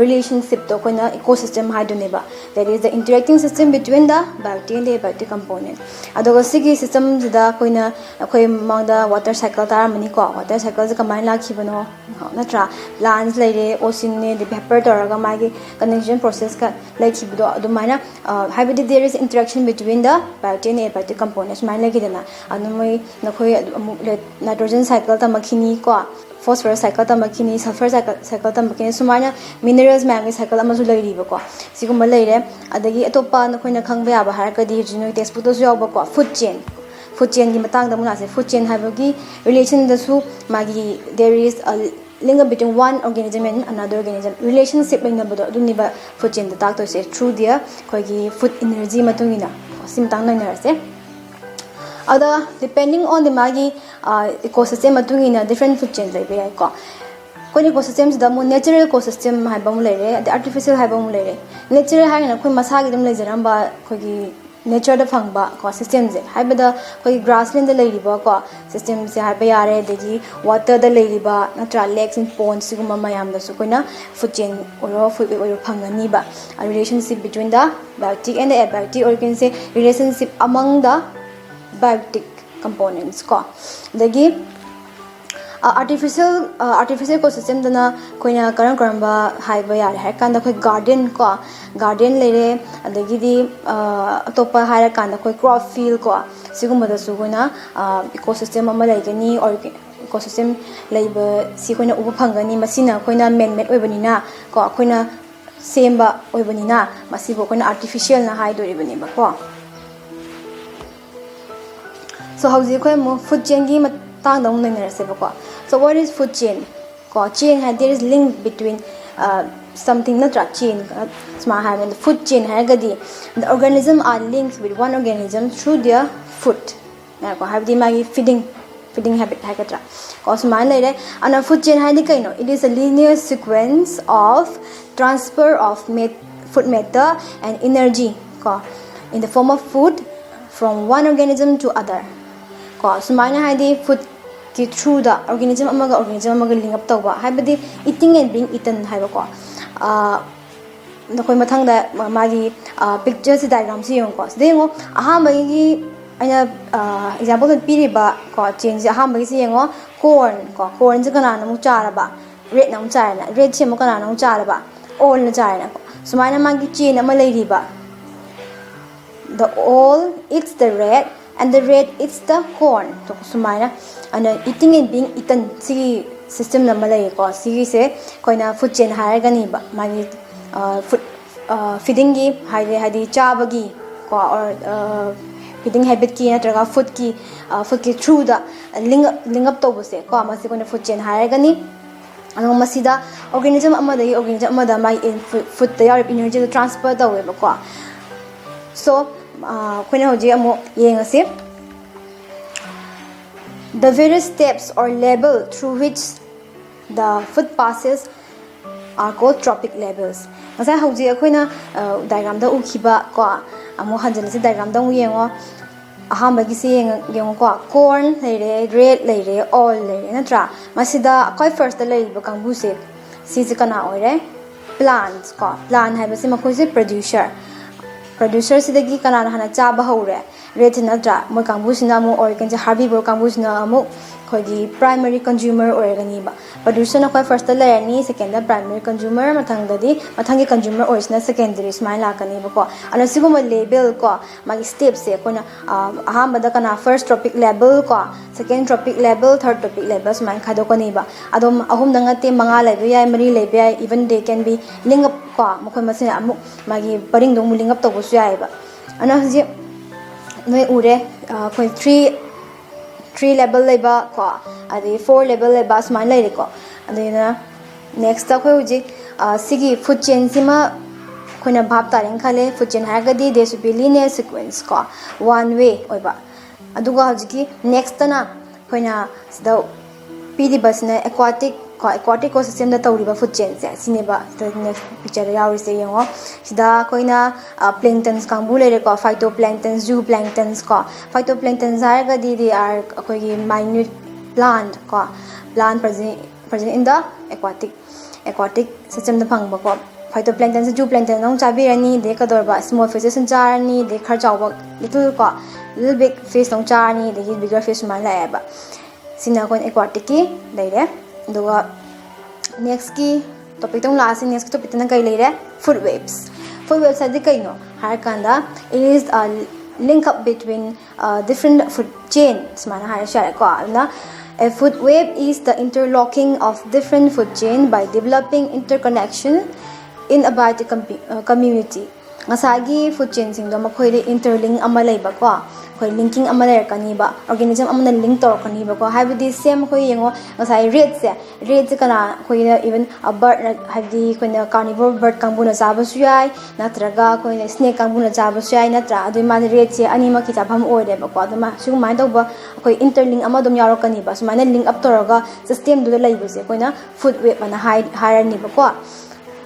relationshipꯇꯣ ꯑꯩꯈꯣꯏꯅ ecosystem ꯍꯥꯏꯗꯣꯏꯅꯦꯕ꯫ That is the interacting system between the biotic and the abiotic component. ꯑꯗꯨꯒ ꯁꯤꯒꯤ systemꯁꯤꯗ ꯑꯩꯈꯣꯏꯅ, ꯑꯩꯈꯣꯏ ꯃꯃꯥꯡꯗ water cycle ꯇꯥꯔꯝꯃꯅꯤꯀꯣ꯫ Water cycleꯁꯦ ꯀꯃꯥꯏꯅ ꯂꯥꯛꯈꯤꯕꯅꯣ, ꯅꯠꯇ꯭ꯔꯥ? Plants ꯂꯩꯔꯦ, oceanꯅꯦ, ꯑꯗꯩ vapor ꯇꯧꯔꯒ ꯃꯥꯒꯤ condensation processꯀ ꯂꯩꯈꯤꯕꯗꯣ ꯑꯗꯨꯃꯥꯏꯅ, ꯑ, ꯍꯥꯏꯕꯗꯤ there is interaction between the biotic and abiotic component ꯁꯨꯃꯥꯏꯅ ꯂꯩꯈꯤꯗꯅ꯫ ꯑꯗꯨ ꯃꯣꯏ ꯅꯈꯣꯏ ꯑꯃꯨꯛ nitrogen cycle ꯇꯝꯃꯛꯈꯤꯅꯤꯀꯣ, phosphorus cycle ꯇꯝꯃꯛꯈꯤꯅꯤ, sulfur cycle, cycle ꯇꯝꯃꯛꯈꯤꯅꯤ, ꯁꯨꯃꯥꯏꯅ minerals ꯃꯌꯥꯝꯒꯤ cycle ꯑꯃꯁꯨ ꯂꯩꯔꯤꯕꯀꯣ꯫ ꯁꯤꯒꯨꯝꯕ ꯂꯩꯔꯦ꯫ ꯑꯗꯒꯤ ꯑꯇꯣꯞꯄ ꯅꯈꯣꯏꯅ ꯈꯪꯕ ꯌꯥꯕ ꯍꯥꯏꯔꯒꯗꯤ ꯍꯧꯖꯤꯛ ꯅꯣꯏ textbookꯇꯁꯨ ꯌꯥꯎꯕꯀꯣ, food chain꯫ Food chainꯒꯤ ꯃꯇꯥꯡꯗ ꯑꯃꯨꯛ ꯂꯥꯛꯁꯦ꯫ Food chain ꯍꯥꯏꯕꯒꯤ relationꯗꯁꯨ ꯃꯥꯒꯤ there is a link between one organism and another organism, relationship ꯂꯩꯅꯕꯗꯣ ꯑꯗꯨꯅꯦꯕ food chainꯗ ꯇꯥꯛꯇꯣꯏꯁꯦ, through their ꯑꯩꯈꯣꯏꯒꯤ food energy ꯃꯇꯨꯡ ꯏꯟꯅ꯫ ꯁꯤ ꯃꯇꯥꯡ ꯅꯩꯅꯔꯁꯦ꯫ ꯑꯗ depending on the ꯃꯥꯒꯤ, ꯑ, ecosystem ꯃꯇꯨꯡ ꯏꯟꯅ different food chain ꯂꯩꯕ ꯌꯥꯏꯀꯣ꯫ ꯑꯩꯈꯣꯏꯅ ecosystemꯁꯤꯗ ꯑꯃꯨꯛ natural ecosystem ꯍꯥꯏꯕ ꯑꯃꯨꯛ ꯂꯩꯔꯦ, ꯑꯗꯩ artificial ꯍꯥꯏꯕ ꯑꯃꯨꯛ ꯂꯩꯔꯦ꯫ Natural ꯍꯥꯏꯔꯒꯅ ꯑꯩꯈꯣꯏ ꯃꯁꯥꯒꯤ ꯑꯗꯨꯝ ꯂꯩꯖꯔꯝꯕ ꯑꯩꯈꯣꯏꯒꯤ natureꯗ ꯐꯪꯕ ꯀꯣ systemꯁꯦ, ꯍꯥꯏꯕꯗ ꯑꯩꯈꯣꯏꯒꯤ grasslandꯗ ꯂꯩꯔꯤꯕ ꯀꯣ systemꯁꯦ ꯍꯥꯏꯕ ꯌꯥꯔꯦ, ꯑꯗꯒꯤ waterꯗ ꯂꯩꯔꯤꯕ ꯅꯠꯇ꯭ꯔꯥ, lakes and ponds ꯁꯤꯒꯨꯝꯕ ꯃꯌꯥꯝꯗꯁꯨ ꯑꯩꯈꯣꯏꯅ food chain ꯑꯣꯏꯔꯣ, food web ꯑꯣꯏꯔꯣ ꯐꯪꯒꯅꯤꯕ꯫ Relationship between the biotic and the abiotic organꯁꯦ, relationship among the biotic components ꯀꯣ꯫ ꯑꯗꯒꯤ artificial artificial ecosystemꯗꯅ ꯑꯩꯈꯣꯏꯅ ꯀꯔꯝ ꯀꯔꯝꯕ ꯍꯥꯏꯕ ꯌꯥꯔꯦ ꯍꯥꯏꯔ ꯀꯥꯟꯗ ꯑꯩꯈꯣꯏ garden ꯀꯣ, garden ꯂꯩꯔꯦ꯫ ꯑꯗꯒꯤꯗꯤ, ꯑ, ꯑꯇꯣꯞꯄ ꯍꯥꯏꯔꯀꯥꯟꯗ ꯑꯩꯈꯣꯏ crop field ꯀꯣ, ꯁꯤꯒꯨꯝꯕꯗꯁꯨ ꯑꯩꯈꯣꯏꯅ, ꯑ, ecosystem ꯑꯃ ꯂꯩꯒꯅꯤ, or ecosystem ꯂꯩꯕꯁꯤ ꯑꯩꯈꯣꯏꯅ ꯎꯕ ꯐꯪꯒꯅꯤ꯫ ꯃꯁꯤꯅ ꯑꯩꯈꯣꯏꯅ man made ꯑꯣꯏꯕꯅꯤꯅ ꯀꯣ, ꯑꯩꯈꯣꯏꯅ ꯁꯦꯝꯕ ꯑꯣꯏꯕꯅꯤꯅ ꯃꯁꯤꯕꯨ ꯑꯩꯈꯣꯏꯅ artificialꯅ ꯍꯥꯏꯗꯣꯔꯤꯕꯅꯦꯕꯀꯣ꯫ So ꯍꯧꯖꯤꯛ ꯑꯩꯈꯣꯏ ꯑꯃꯨꯛ food chainꯒꯤ ꯃꯇꯥꯡꯗ ꯑꯃꯨꯛ ꯅꯩꯅꯔꯁꯦꯕꯀꯣ꯫ So what is food chain? ꯀꯣ, chain ꯍꯥꯏꯗꯤ there is link between, uh, something ꯅꯠꯇ꯭ꯔꯥ? Chain, uh, ꯁꯨꯃꯥꯏꯅ ꯍꯥꯏꯕꯅꯤ꯫ Food chain ꯍꯥꯏꯔꯒꯗꯤ the organism are linked with one organism through their food꯫ ꯉꯥꯏꯈꯣ, ꯍꯥꯏꯕꯗꯤ ꯃꯥꯒꯤ feeding, Feeding habit ꯍꯥꯏꯒꯗ꯭ꯔꯥ, ꯀꯣ, ꯁꯨꯃꯥꯏꯅ ꯂꯩꯔꯦ꯫ ꯑꯗꯨꯅ food chain ꯍꯥꯏꯗꯤ ꯀꯩꯅꯣ? It is a linear sequence of transfer of food matter and energy, ꯀꯣ, in the form of food from one organism to other, ꯀꯣ, ꯁꯨꯃꯥꯏꯅ ꯍꯥꯏꯗꯤ foodꯀꯤ throughꯗ organism ꯑꯃꯒ organism ꯑꯃꯒ link up ꯇꯧꯕ, ꯍꯥꯏꯕꯗꯤ eating and being eaten ꯍꯥꯏꯕꯀꯣ꯫ ꯑꯩꯈꯣꯏ ꯃꯊꯪꯗ ꯃꯥꯒꯤ pictureꯁꯤ, diagramꯁꯤ ꯌꯦꯡꯉꯨꯀꯣ꯫ ꯁꯤꯗ ꯌꯦꯡꯉꯣ, ꯑꯍꯥꯟꯕꯒꯤ ꯑꯩꯅ exampleꯗ ꯄꯤꯔꯤꯕ, ꯀꯣ, chainꯁꯦ, ꯑꯍꯥꯟꯕꯒꯤꯁꯦ ꯌꯦꯡꯉꯣ꯫ Corn, ꯀꯣ, cornꯁꯦ ꯀꯅꯥꯅ ꯑꯃꯨꯛ ꯆꯥꯔꯕ? Ratꯅ ꯑꯃꯨꯛ ꯆꯥꯔꯦꯅ꯫ Ratꯁꯦ ꯑꯃꯨꯛ ꯀꯅꯥꯅ ꯑꯃꯨꯛ ꯆꯥꯔꯕ? Owlꯅ ꯆꯥꯔꯦꯅꯀꯣ꯫ ꯁꯨꯃꯥꯏꯅ ꯃꯥꯒꯤ chain ꯑꯃ ꯂꯩꯔꯤꯕ, the owl eats the rat and the rat eats the corn, ꯁꯨꯃꯥꯏꯅ꯫ ꯑꯗꯨꯅ eating and being eaten ꯁꯤꯒꯤ system ꯑꯃ ꯂꯩꯌꯦꯀꯣ꯫ ꯁꯤꯒꯤꯁꯦ ꯑꯩꯈꯣꯏꯅ food chain ꯍꯥꯏꯔꯒꯅꯤꯕ꯫ ꯃꯥꯒꯤ food feedingꯒꯤ ꯍꯥꯏꯗꯤ, ꯍꯥꯏꯗꯤ ꯆꯥꯕꯒꯤ, ꯀꯣ, or feeding habitꯀꯤ ꯅꯠꯇ꯭ꯔꯒ foodꯀꯤ, foodꯀꯤ throughꯗ link, link up ꯇꯧꯕꯁꯦ, ꯀꯣ, ꯃꯁꯤ ꯑꯩꯈꯣꯏꯅ food chain ꯍꯥꯏꯔꯒꯅꯤ꯫ ꯑꯗꯨꯒ ꯃꯁꯤꯗ organism ꯑꯃꯗꯒꯤ organism ꯑꯃꯗ ꯃꯥꯒꯤ foodꯇ ꯌꯥꯎꯔꯤꯕ energyꯗꯣ transfer ꯇꯧꯋꯦꯕꯀꯣ꯫ So ꯑꯩꯈꯣꯏꯅ ꯍꯧꯖꯤꯛ ꯑꯃꯨꯛ ꯌꯦꯡꯉꯁꯤ꯫ The various steps or level through which the food passes are called trophic levels. ꯉꯁꯥꯏ ꯍꯧꯖꯤꯛ ꯑꯩꯈꯣꯏꯅ diagramꯗ ꯎꯈꯤꯕ, ꯀꯣ, ꯑꯃꯨꯛ ꯍꯟꯖꯤꯜꯂꯁꯤ, diagramꯗ ꯑꯃꯨꯛ ꯌꯦꯡꯉꯣ꯫ ꯑꯍꯥꯟꯕꯒꯤꯁꯤ ꯌꯦꯡꯉ-, ꯌꯦꯡꯉꯨꯀꯣ꯫ Corn ꯂꯩꯔꯦ, rat ꯂꯩꯔꯦ, owl ꯂꯩꯔꯦ, ꯅꯠꯇ꯭ꯔꯥ? ꯃꯁꯤꯗ ꯈ꯭ꯋꯥꯏ firstꯇ ꯂꯩꯔꯤꯕ ꯀꯥꯡꯕꯨꯁꯦ, ꯁꯤꯁꯦ ꯀꯅꯥ ꯑꯣꯏꯔꯦ? Plants, ꯀꯣ꯫ Plant ꯍꯥꯏꯕꯁꯤ ꯃꯈꯣꯏꯁꯦ producer, producerꯁꯤꯗꯒꯤ ꯀꯅꯥꯅ ꯍꯥꯟꯅ ꯆꯥꯕ ꯍꯧꯔꯦ? Ratꯁꯤ, ꯅꯠꯇ꯭ꯔꯥ? ꯃꯣꯏ ꯀꯥꯡꯕꯨꯁꯤꯅ ꯑꯃꯨꯛ, organization herbivore ꯀꯥꯡꯕꯨꯁꯤꯅ ꯑꯃꯨꯛ ꯑꯩꯈꯣꯏꯒꯤ primary consumer ꯑꯣꯏꯔꯒꯅꯤꯕ꯫ Producerꯅ ꯈ꯭ꯋꯥꯏ firstꯇ ꯂꯩꯔꯅꯤ, secondꯗ primary consumer, ꯃꯊꯪꯗꯗꯤ ꯃꯊꯪꯒꯤ consumer ꯑꯣꯏꯔꯤꯁꯤꯅ secondary, ꯁꯨꯃꯥꯏꯅ ꯂꯥꯛꯀꯅꯦꯕꯀꯣ꯫ ꯑꯗꯨꯅ ꯁꯤꯒꯨꯝꯕ level, ꯀꯣ, ꯃꯥꯒꯤ stepꯁꯦ ꯑꯩꯈꯣꯏꯅ ꯑꯍꯥꯟꯕꯗ ꯀꯅꯥ, first trophic level, ꯀꯣ, second trophic level, third trophic level, ꯁꯨꯃꯥꯏꯅ ꯈꯥꯏꯗꯣꯛꯀꯅꯤꯕ꯫ ꯑꯗꯨꯝ ꯑꯍꯨꯝꯗꯪ ꯅꯠꯇꯦ, ꯃꯉꯥ ꯂꯩꯕ ꯌꯥꯏ, ꯃꯔꯤ ꯂꯩꯕ ꯌꯥꯏ, even they can be link up, ꯀꯣ, ꯃꯈꯣꯏ ꯃꯁꯦꯟ ꯑꯃꯨꯛ ꯃꯥꯒꯤ ꯄꯔꯤꯡꯗꯣ ꯑꯃꯨꯛ link up ꯇꯧꯕꯁꯨ ꯌꯥꯏꯑꯕ꯫ ꯑꯗꯨꯅ ꯍꯧꯖꯤꯛ ꯅꯣꯏ ꯎꯔꯦ, ꯑꯩꯈꯣꯏ three, three level ꯂꯩꯕ, ꯀꯣ, ꯑꯗꯩ four level ꯂꯩꯕ, ꯁꯨꯃꯥꯏꯅ ꯂꯩꯔꯦꯀꯣ꯫ ꯑꯗꯨꯅ nextꯇ ꯑꯩꯈꯣꯏ ꯍꯧꯖꯤꯛ ꯁꯤꯒꯤ food chainꯁꯤꯃ ꯑꯩꯈꯣꯏꯅ ꯚꯥꯞ ꯇꯥꯔꯦꯅ ꯈꯜꯂꯦ꯫ Food chain ꯍꯥꯏꯔꯒꯗꯤ there should be linear sequence, ꯀꯣ, one way ꯑꯣꯏꯕ꯫ ꯑꯗꯨꯒ ꯍꯧꯖꯤꯛꯀꯤ nextꯇꯅ ꯑꯩꯈꯣꯏꯅ ꯁꯤꯗ ꯄꯤꯔꯤꯕꯁꯤꯅ ꯑꯦꯀ꯭ꯋꯥꯇꯤꯛ ꯀꯣ ꯑꯦꯀ꯭ꯋꯥꯇꯤꯛ ꯏꯀꯣ ꯁꯤꯁꯇꯦꯝꯗ ꯇꯧꯔꯤꯕ ꯐꯨꯗ ꯆꯦꯟꯁꯦ ꯁꯤꯅꯦꯕ꯫ ꯁꯤꯗ ꯅꯦꯛꯁ ꯄꯤꯛꯆꯔꯗ ꯌꯥꯎꯔꯤꯁꯦ ꯌꯦꯡꯉꯣ꯫ ꯁꯤꯗ ꯑꯩꯈꯣꯏꯅ ꯄ꯭ꯂꯦꯡꯇꯟꯁ ꯀꯥꯡꯕꯨ ꯂꯩꯔꯦꯀꯣ, ꯐꯥꯏꯇꯣ ꯄ꯭ꯂꯦꯡꯇꯟꯁ, ꯖꯨ ꯄ꯭ꯂꯦꯡꯇꯟꯁ ꯀꯣ꯫ ꯐꯥꯏꯇꯣ ꯄ꯭ꯂꯦꯡꯇꯟꯁ ꯍꯥꯏꯔꯒꯗꯤ they are ꯑꯩꯈꯣꯏꯒꯤ minute plant ꯀꯣ, plant present present in the aquatic, ꯑꯦꯀ꯭ꯋꯥꯇꯤꯛ ꯁꯤꯁꯇꯦꯝꯗ ꯐꯪꯕꯀꯣ꯫ ꯐꯥꯏꯇꯣ ꯄ꯭ꯂꯦꯡꯇꯟꯁꯦ ꯖꯨ ꯄ꯭ꯂꯦꯡꯇꯟ ꯑꯃꯨꯛ ꯆꯥꯕꯤꯔꯅꯤ, ꯑꯗꯩ ꯀꯩꯗꯧꯔꯕ ꯁ꯭ꯃꯣꯜ ꯐꯤꯁꯦꯁ ꯑꯃꯨꯛ ꯆꯥꯔꯅꯤ, ꯑꯗꯩ ꯈꯔ ꯆꯥꯎꯕ ꯂꯤꯇꯜ ꯀꯣ ꯂꯤꯇꯜ ꯕꯤꯛ ꯐꯤꯁ ꯑꯃꯨꯛ ꯆꯥꯔꯅꯤ, ꯑꯗꯒꯤ ꯕꯤꯒꯔ ꯐꯤꯁ ꯁꯨꯃꯥꯏꯅ ꯂꯥꯛꯑꯦꯕ꯫ ꯁꯤꯅ ꯑꯩꯈꯣꯏꯅ ꯑꯦꯀ꯭ꯋꯥꯇꯤꯛꯀꯤ ꯂꯩꯔꯦ꯫ ꯑꯗꯨꯒ ꯅꯦꯛꯁꯀꯤ ꯇꯣꯄꯤꯛꯇ ꯑꯃꯨꯛ ꯂꯥꯛꯑꯁꯤ꯫ ꯅꯦꯛꯁꯀꯤ ꯇꯣꯄꯤꯛꯇꯅ ꯀꯩ ꯂꯩꯔꯦ? ꯐꯨꯗ ꯋꯦꯕꯁ꯫ ꯐꯨꯗ ꯋꯦꯕꯁ ꯍꯥꯏꯗꯤ ꯀꯩꯅꯣ ꯍꯥꯏꯔꯀꯥꯟꯗ, it is a link up between different food chain ꯁꯨꯃꯥꯏꯅ ꯍꯥꯏꯔꯁꯨ ꯌꯥꯔꯦꯀꯣ꯫ ꯑꯗꯨꯅ a food web is the interlocking of different food chain by developing interconnection in a biotic community꯫ ꯉꯁꯥꯏꯒꯤ ꯐꯨꯗ ꯆꯦꯟꯁꯤꯡꯗꯣ ꯃꯈꯣꯏꯗ ꯏꯟꯇꯔꯂꯤꯡ ꯑꯃ ꯂꯩꯕꯀꯣ, ꯑꯩꯈꯣꯏ ꯂꯤꯡꯀꯤꯡ ꯑꯃ ꯂꯩꯔꯛꯀꯅꯤꯕ, ꯑꯣꯔꯒꯦꯅꯤꯖꯝ ꯑꯃꯅ ꯂꯤꯡ ꯇꯧꯔꯛꯀꯅꯤꯕꯀꯣ꯫ ꯍꯥꯏꯕꯗꯤ ꯁꯦꯝ ꯑꯩꯈꯣꯏ ꯌꯦꯡꯉꯣ, ꯉꯁꯥꯏ ꯔꯦꯠꯁꯦ, ꯔꯦꯠꯁꯦ ꯀꯅꯥ ꯑꯩꯈꯣꯏꯅ ꯏꯚꯟ ꯕꯔꯠꯅ, ꯍꯥꯏꯕꯗꯤ ꯑꯩꯈꯣꯏꯅ ꯀꯥꯔꯅꯤꯚꯣꯔ ꯕꯔꯠ ꯀꯥꯡꯕꯨꯅ ꯆꯥꯕꯁꯨ ꯌꯥꯏ, ꯅꯠꯇ꯭ꯔꯒ ꯑꯩꯈꯣꯏꯅ ꯁ꯭ꯅꯦꯛ ꯀꯥꯡꯕꯨꯅ ꯆꯥꯕꯁꯨ ꯌꯥꯏ, ꯅꯠꯇ꯭ꯔꯥ? ꯑꯗꯨ ꯃꯥꯁꯦ ꯔꯦꯠꯁꯦ ꯑꯅꯤꯃꯛꯀꯤ ꯆꯥꯐꯝ ꯑꯣꯏꯔꯦꯕꯀꯣ꯫ ꯑꯗꯨ ꯃꯥ ꯁꯤꯒꯨꯃꯥꯏꯅ ꯇꯧꯕ ꯑꯩꯈꯣꯏ ꯏꯟꯇꯔꯂꯤꯡ ꯑꯃ ꯑꯗꯨꯝ ꯌꯥꯎꯔꯛꯀꯅꯤꯕ꯫ ꯁꯨꯃꯥꯏꯅ ꯂꯤꯡ ꯑꯞ ꯇꯧꯔꯒ ꯁꯤꯁꯇꯦꯝꯗꯨꯗ ꯂꯩꯕꯁꯦ ꯑꯩꯈꯣꯏꯅ ꯐꯨꯗ ꯋꯦꯕ ꯑꯅ ꯍꯥꯏ ꯍꯥꯏꯔꯅꯤꯕꯀꯣ꯫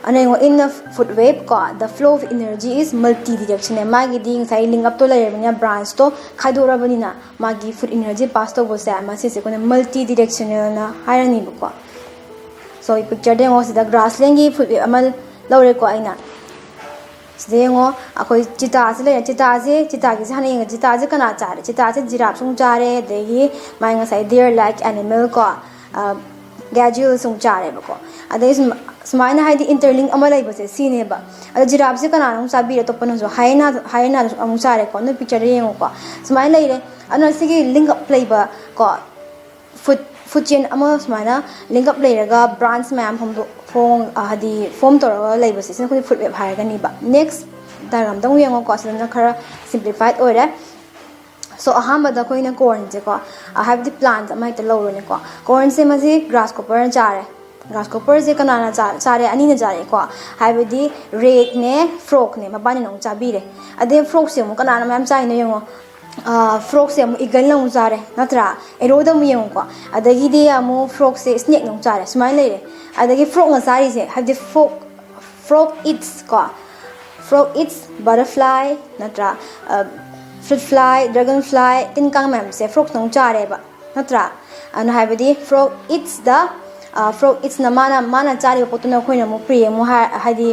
ꯑꯅ ꯌꯦꯡꯉꯣ, in a food web ꯀꯣ, the flow of energy is multi directional꯫ ꯃꯥꯒꯤꯗꯤ ꯉꯁꯥꯏ ꯂꯤꯡ ꯑꯞꯇꯣ ꯂꯩꯔꯕꯅꯤꯅ, ꯕ꯭ꯔꯥꯟꯁꯇꯣ ꯈꯥꯏꯗꯣꯛꯔꯕꯅꯤꯅ, ꯃꯥꯒꯤ ꯐꯨꯗ ꯏꯅꯔꯖꯤ ꯄꯥꯁ ꯇꯧꯕꯁꯦ ꯃꯁꯤꯁꯦ ꯑꯩꯈꯣꯏꯅ ꯃꯜꯇꯤ ꯗꯤꯔꯦꯛꯁꯅꯦꯜꯅ ꯍꯥꯏꯔꯅꯤꯕꯀꯣ꯫ ꯁꯣ ꯄꯤꯛꯆꯔꯗ ꯌꯦꯡꯉꯣ, ꯁꯤꯗ ꯒ꯭ꯔꯥꯁꯂꯦꯟꯒꯤ ꯐꯨꯗ ꯋꯦꯕ ꯑꯃ ꯂꯧꯔꯦꯀꯣ ꯑꯩꯅ꯫ ꯁꯤꯗ ꯌꯦꯡꯉꯣ, ꯑꯩꯈꯣꯏ ꯆꯤꯇꯥꯁꯦ ꯂꯩꯔꯦ꯫ ꯆꯤꯇꯥꯁꯦ, ꯆꯤꯇꯥꯒꯤꯁꯦ ꯍꯥꯟꯅ ꯌꯦꯡꯉꯦ꯫ ꯆꯤꯇꯥꯁꯦ ꯀꯅꯥ ꯆꯥꯔꯦ? ꯆꯤꯇꯥꯁꯦ ꯖꯤꯔꯥꯞꯁꯨ ꯑꯃꯨꯛ ꯆꯥꯔꯦ, ꯑꯗꯒꯤ ꯃꯥꯏ ꯉꯁꯥꯏ deer like animal ꯀꯣ, ꯒꯦꯖꯨꯑꯦꯜꯁ ꯑꯃꯨꯛ ꯆꯥꯔꯦꯕꯀꯣ꯫ ꯑꯗꯩ ꯁꯨꯝ-, ꯁꯨꯃꯥꯏꯅ ꯍꯥꯏꯗꯤ ꯏꯟꯇꯔꯂꯤꯡ ꯑꯃ ꯂꯩꯕꯁꯦ ꯁꯤꯅꯦꯕ꯫ ꯑꯗꯣ ꯖꯤꯔꯥꯞꯁꯦ ꯀꯅꯥꯅ ꯑꯃꯨꯛ ꯆꯥꯕꯤꯔꯦ? ꯑꯇꯣꯞꯄꯅꯁꯨ ꯍꯥꯏꯅꯥ-, ꯍꯥꯏꯅꯥꯗꯁꯨ ꯑꯃꯨꯛ ꯆꯥꯔꯦꯀꯣ꯫ ꯅꯣꯏ ꯄꯤꯛꯆꯔꯗ ꯌꯦꯡꯉꯨꯀꯣ, ꯁꯨꯃꯥꯏꯅ ꯂꯩꯔꯦ꯫ ꯑꯗꯨꯅ ꯁꯤꯒꯤ ꯂꯤꯡ ꯑꯞ ꯂꯩꯕ ꯀꯣ, ꯐꯨꯗ ꯐꯨꯗ ꯆꯦꯟ ꯑꯃ ꯁꯨꯃꯥꯏꯅ ꯂꯤꯡ ꯑꯞ ꯂꯩꯔꯒ ꯕ꯭ꯔꯥꯟꯁ ꯃꯌꯥꯝ ꯐꯣꯡꯗꯣꯛ-, ꯐꯣꯡ-, ꯑ, ꯍꯥꯏꯗꯤ ꯐꯣꯝ ꯇꯧꯔꯒ ꯂꯩꯕꯁꯦ ꯁꯤꯅ ꯑꯩꯈꯣꯏ ꯐꯨꯗ ꯋꯦꯕ ꯍꯥꯏꯔꯒꯅꯤꯕ꯫ ꯅꯦꯛꯁ ꯗꯥꯏꯒ꯭ꯔꯥꯝꯗ ꯑꯃꯨꯛ ꯌꯦꯡꯉꯣꯀꯣ, ꯁꯤꯗꯅ ꯈꯔ ꯁꯤꯝꯄ꯭ꯂꯤꯐꯥꯏꯠ ꯑꯣꯏꯔꯦ꯫ ꯁꯣ ꯑꯍꯥꯟꯕꯗ ꯑꯩꯈꯣꯏꯅ ꯀꯣꯔꯟꯁꯦꯀꯣ, ꯑ, ꯍꯥꯏꯕꯗꯤ ꯄ꯭ꯂꯥꯟꯠ ꯑꯃ ꯍꯦꯛꯇ ꯂꯧꯔꯣꯅꯦꯀꯣ꯫ ꯀꯣꯔꯟꯁꯦ ꯃꯁꯤ ꯒ꯭ꯔꯥꯁ ꯀꯣꯄꯔꯅ ꯆꯥꯔꯦ꯫ ꯒ꯭ꯔꯥꯁ ꯀꯣꯄꯔꯁꯦ ꯀꯅꯥꯅ ꯆꯥ-, ꯆꯥꯔꯦ? ꯑꯅꯤꯅ ꯆꯥꯔꯦꯀꯣ꯫ ꯍꯥꯏꯕꯗꯤ ꯔꯦꯠꯅꯦ, ꯐ꯭ꯔꯣꯛꯅꯦ, ꯃꯕꯥꯅꯤꯅ ꯑꯃꯨꯛ ꯆꯥꯕꯤꯔꯦ꯫ ꯑꯗꯩ ꯐ꯭ꯔꯣꯛꯁꯦ ꯑꯃꯨꯛ ꯀꯅꯥꯅ ꯃꯌꯥꯝ ꯆꯥꯏꯅꯣ ꯌꯦꯡꯉꯣ꯫ ꯐ꯭ꯔꯣꯛꯁꯦ ꯑꯃꯨꯛ ꯏꯒꯜꯅ ꯑꯃꯨꯛ ꯆꯥꯔꯦ ꯅꯠꯇ꯭ꯔꯥ? ꯑꯦꯔꯣꯗ ꯑꯃꯨꯛ ꯌꯦꯡꯉꯨꯀꯣ, ꯑꯗꯒꯤꯗꯤ ꯑꯃꯨꯛ ꯐ꯭ꯔꯣꯛꯁꯦ ꯁ꯭ꯅꯦꯛꯅ ꯑꯃꯨꯛ ꯆꯥꯔꯦ, ꯁꯨꯃꯥꯏꯅ ꯂꯩꯔꯦ꯫ ꯑꯗꯒꯤ ꯐ꯭ꯔꯣꯛꯅ ꯆꯥꯔꯤꯁꯦ ꯍꯥꯏꯕꯗꯤ ꯐ꯭ꯔꯣꯛ ꯐ꯭ꯔꯣꯛ ꯏꯠꯁ ꯀꯣ, ꯐ꯭ꯔꯣꯛ ꯏꯠꯁ ꯕꯇꯔꯐ꯭ꯂꯥꯏ ꯅꯠꯇ꯭ꯔꯥ, ꯐ꯭ꯔꯨꯠ ꯐ꯭ꯂꯥꯏ, ꯗ꯭ꯔꯦꯒꯟ ꯐ꯭ꯂꯥꯏ, ꯇꯤꯟ ꯀꯥꯡ ꯃꯌꯥꯝꯁꯦ ꯐ꯭ꯔꯣꯛꯁꯅ ꯑꯃꯨꯛ ꯆꯥꯔꯦꯕ ꯅꯠꯇ꯭ꯔꯥ? ꯑꯗꯨꯅ ꯍꯥꯏꯕꯗꯤ ꯐ꯭ꯔꯣꯛ ꯏꯠꯁ ꯗ ꯐ꯭ꯔꯣꯛ ꯏꯠꯁꯅ ꯃꯥꯅ ꯃꯥꯅ ꯆꯥꯔꯤꯕ ꯄꯣꯠꯇꯨꯅ ꯑꯩꯈꯣꯏꯅ ꯑꯃꯨꯛ ꯄ꯭ꯔꯦ ꯑꯃꯨꯛ ꯍꯥꯏ ꯍꯥꯏꯗꯤ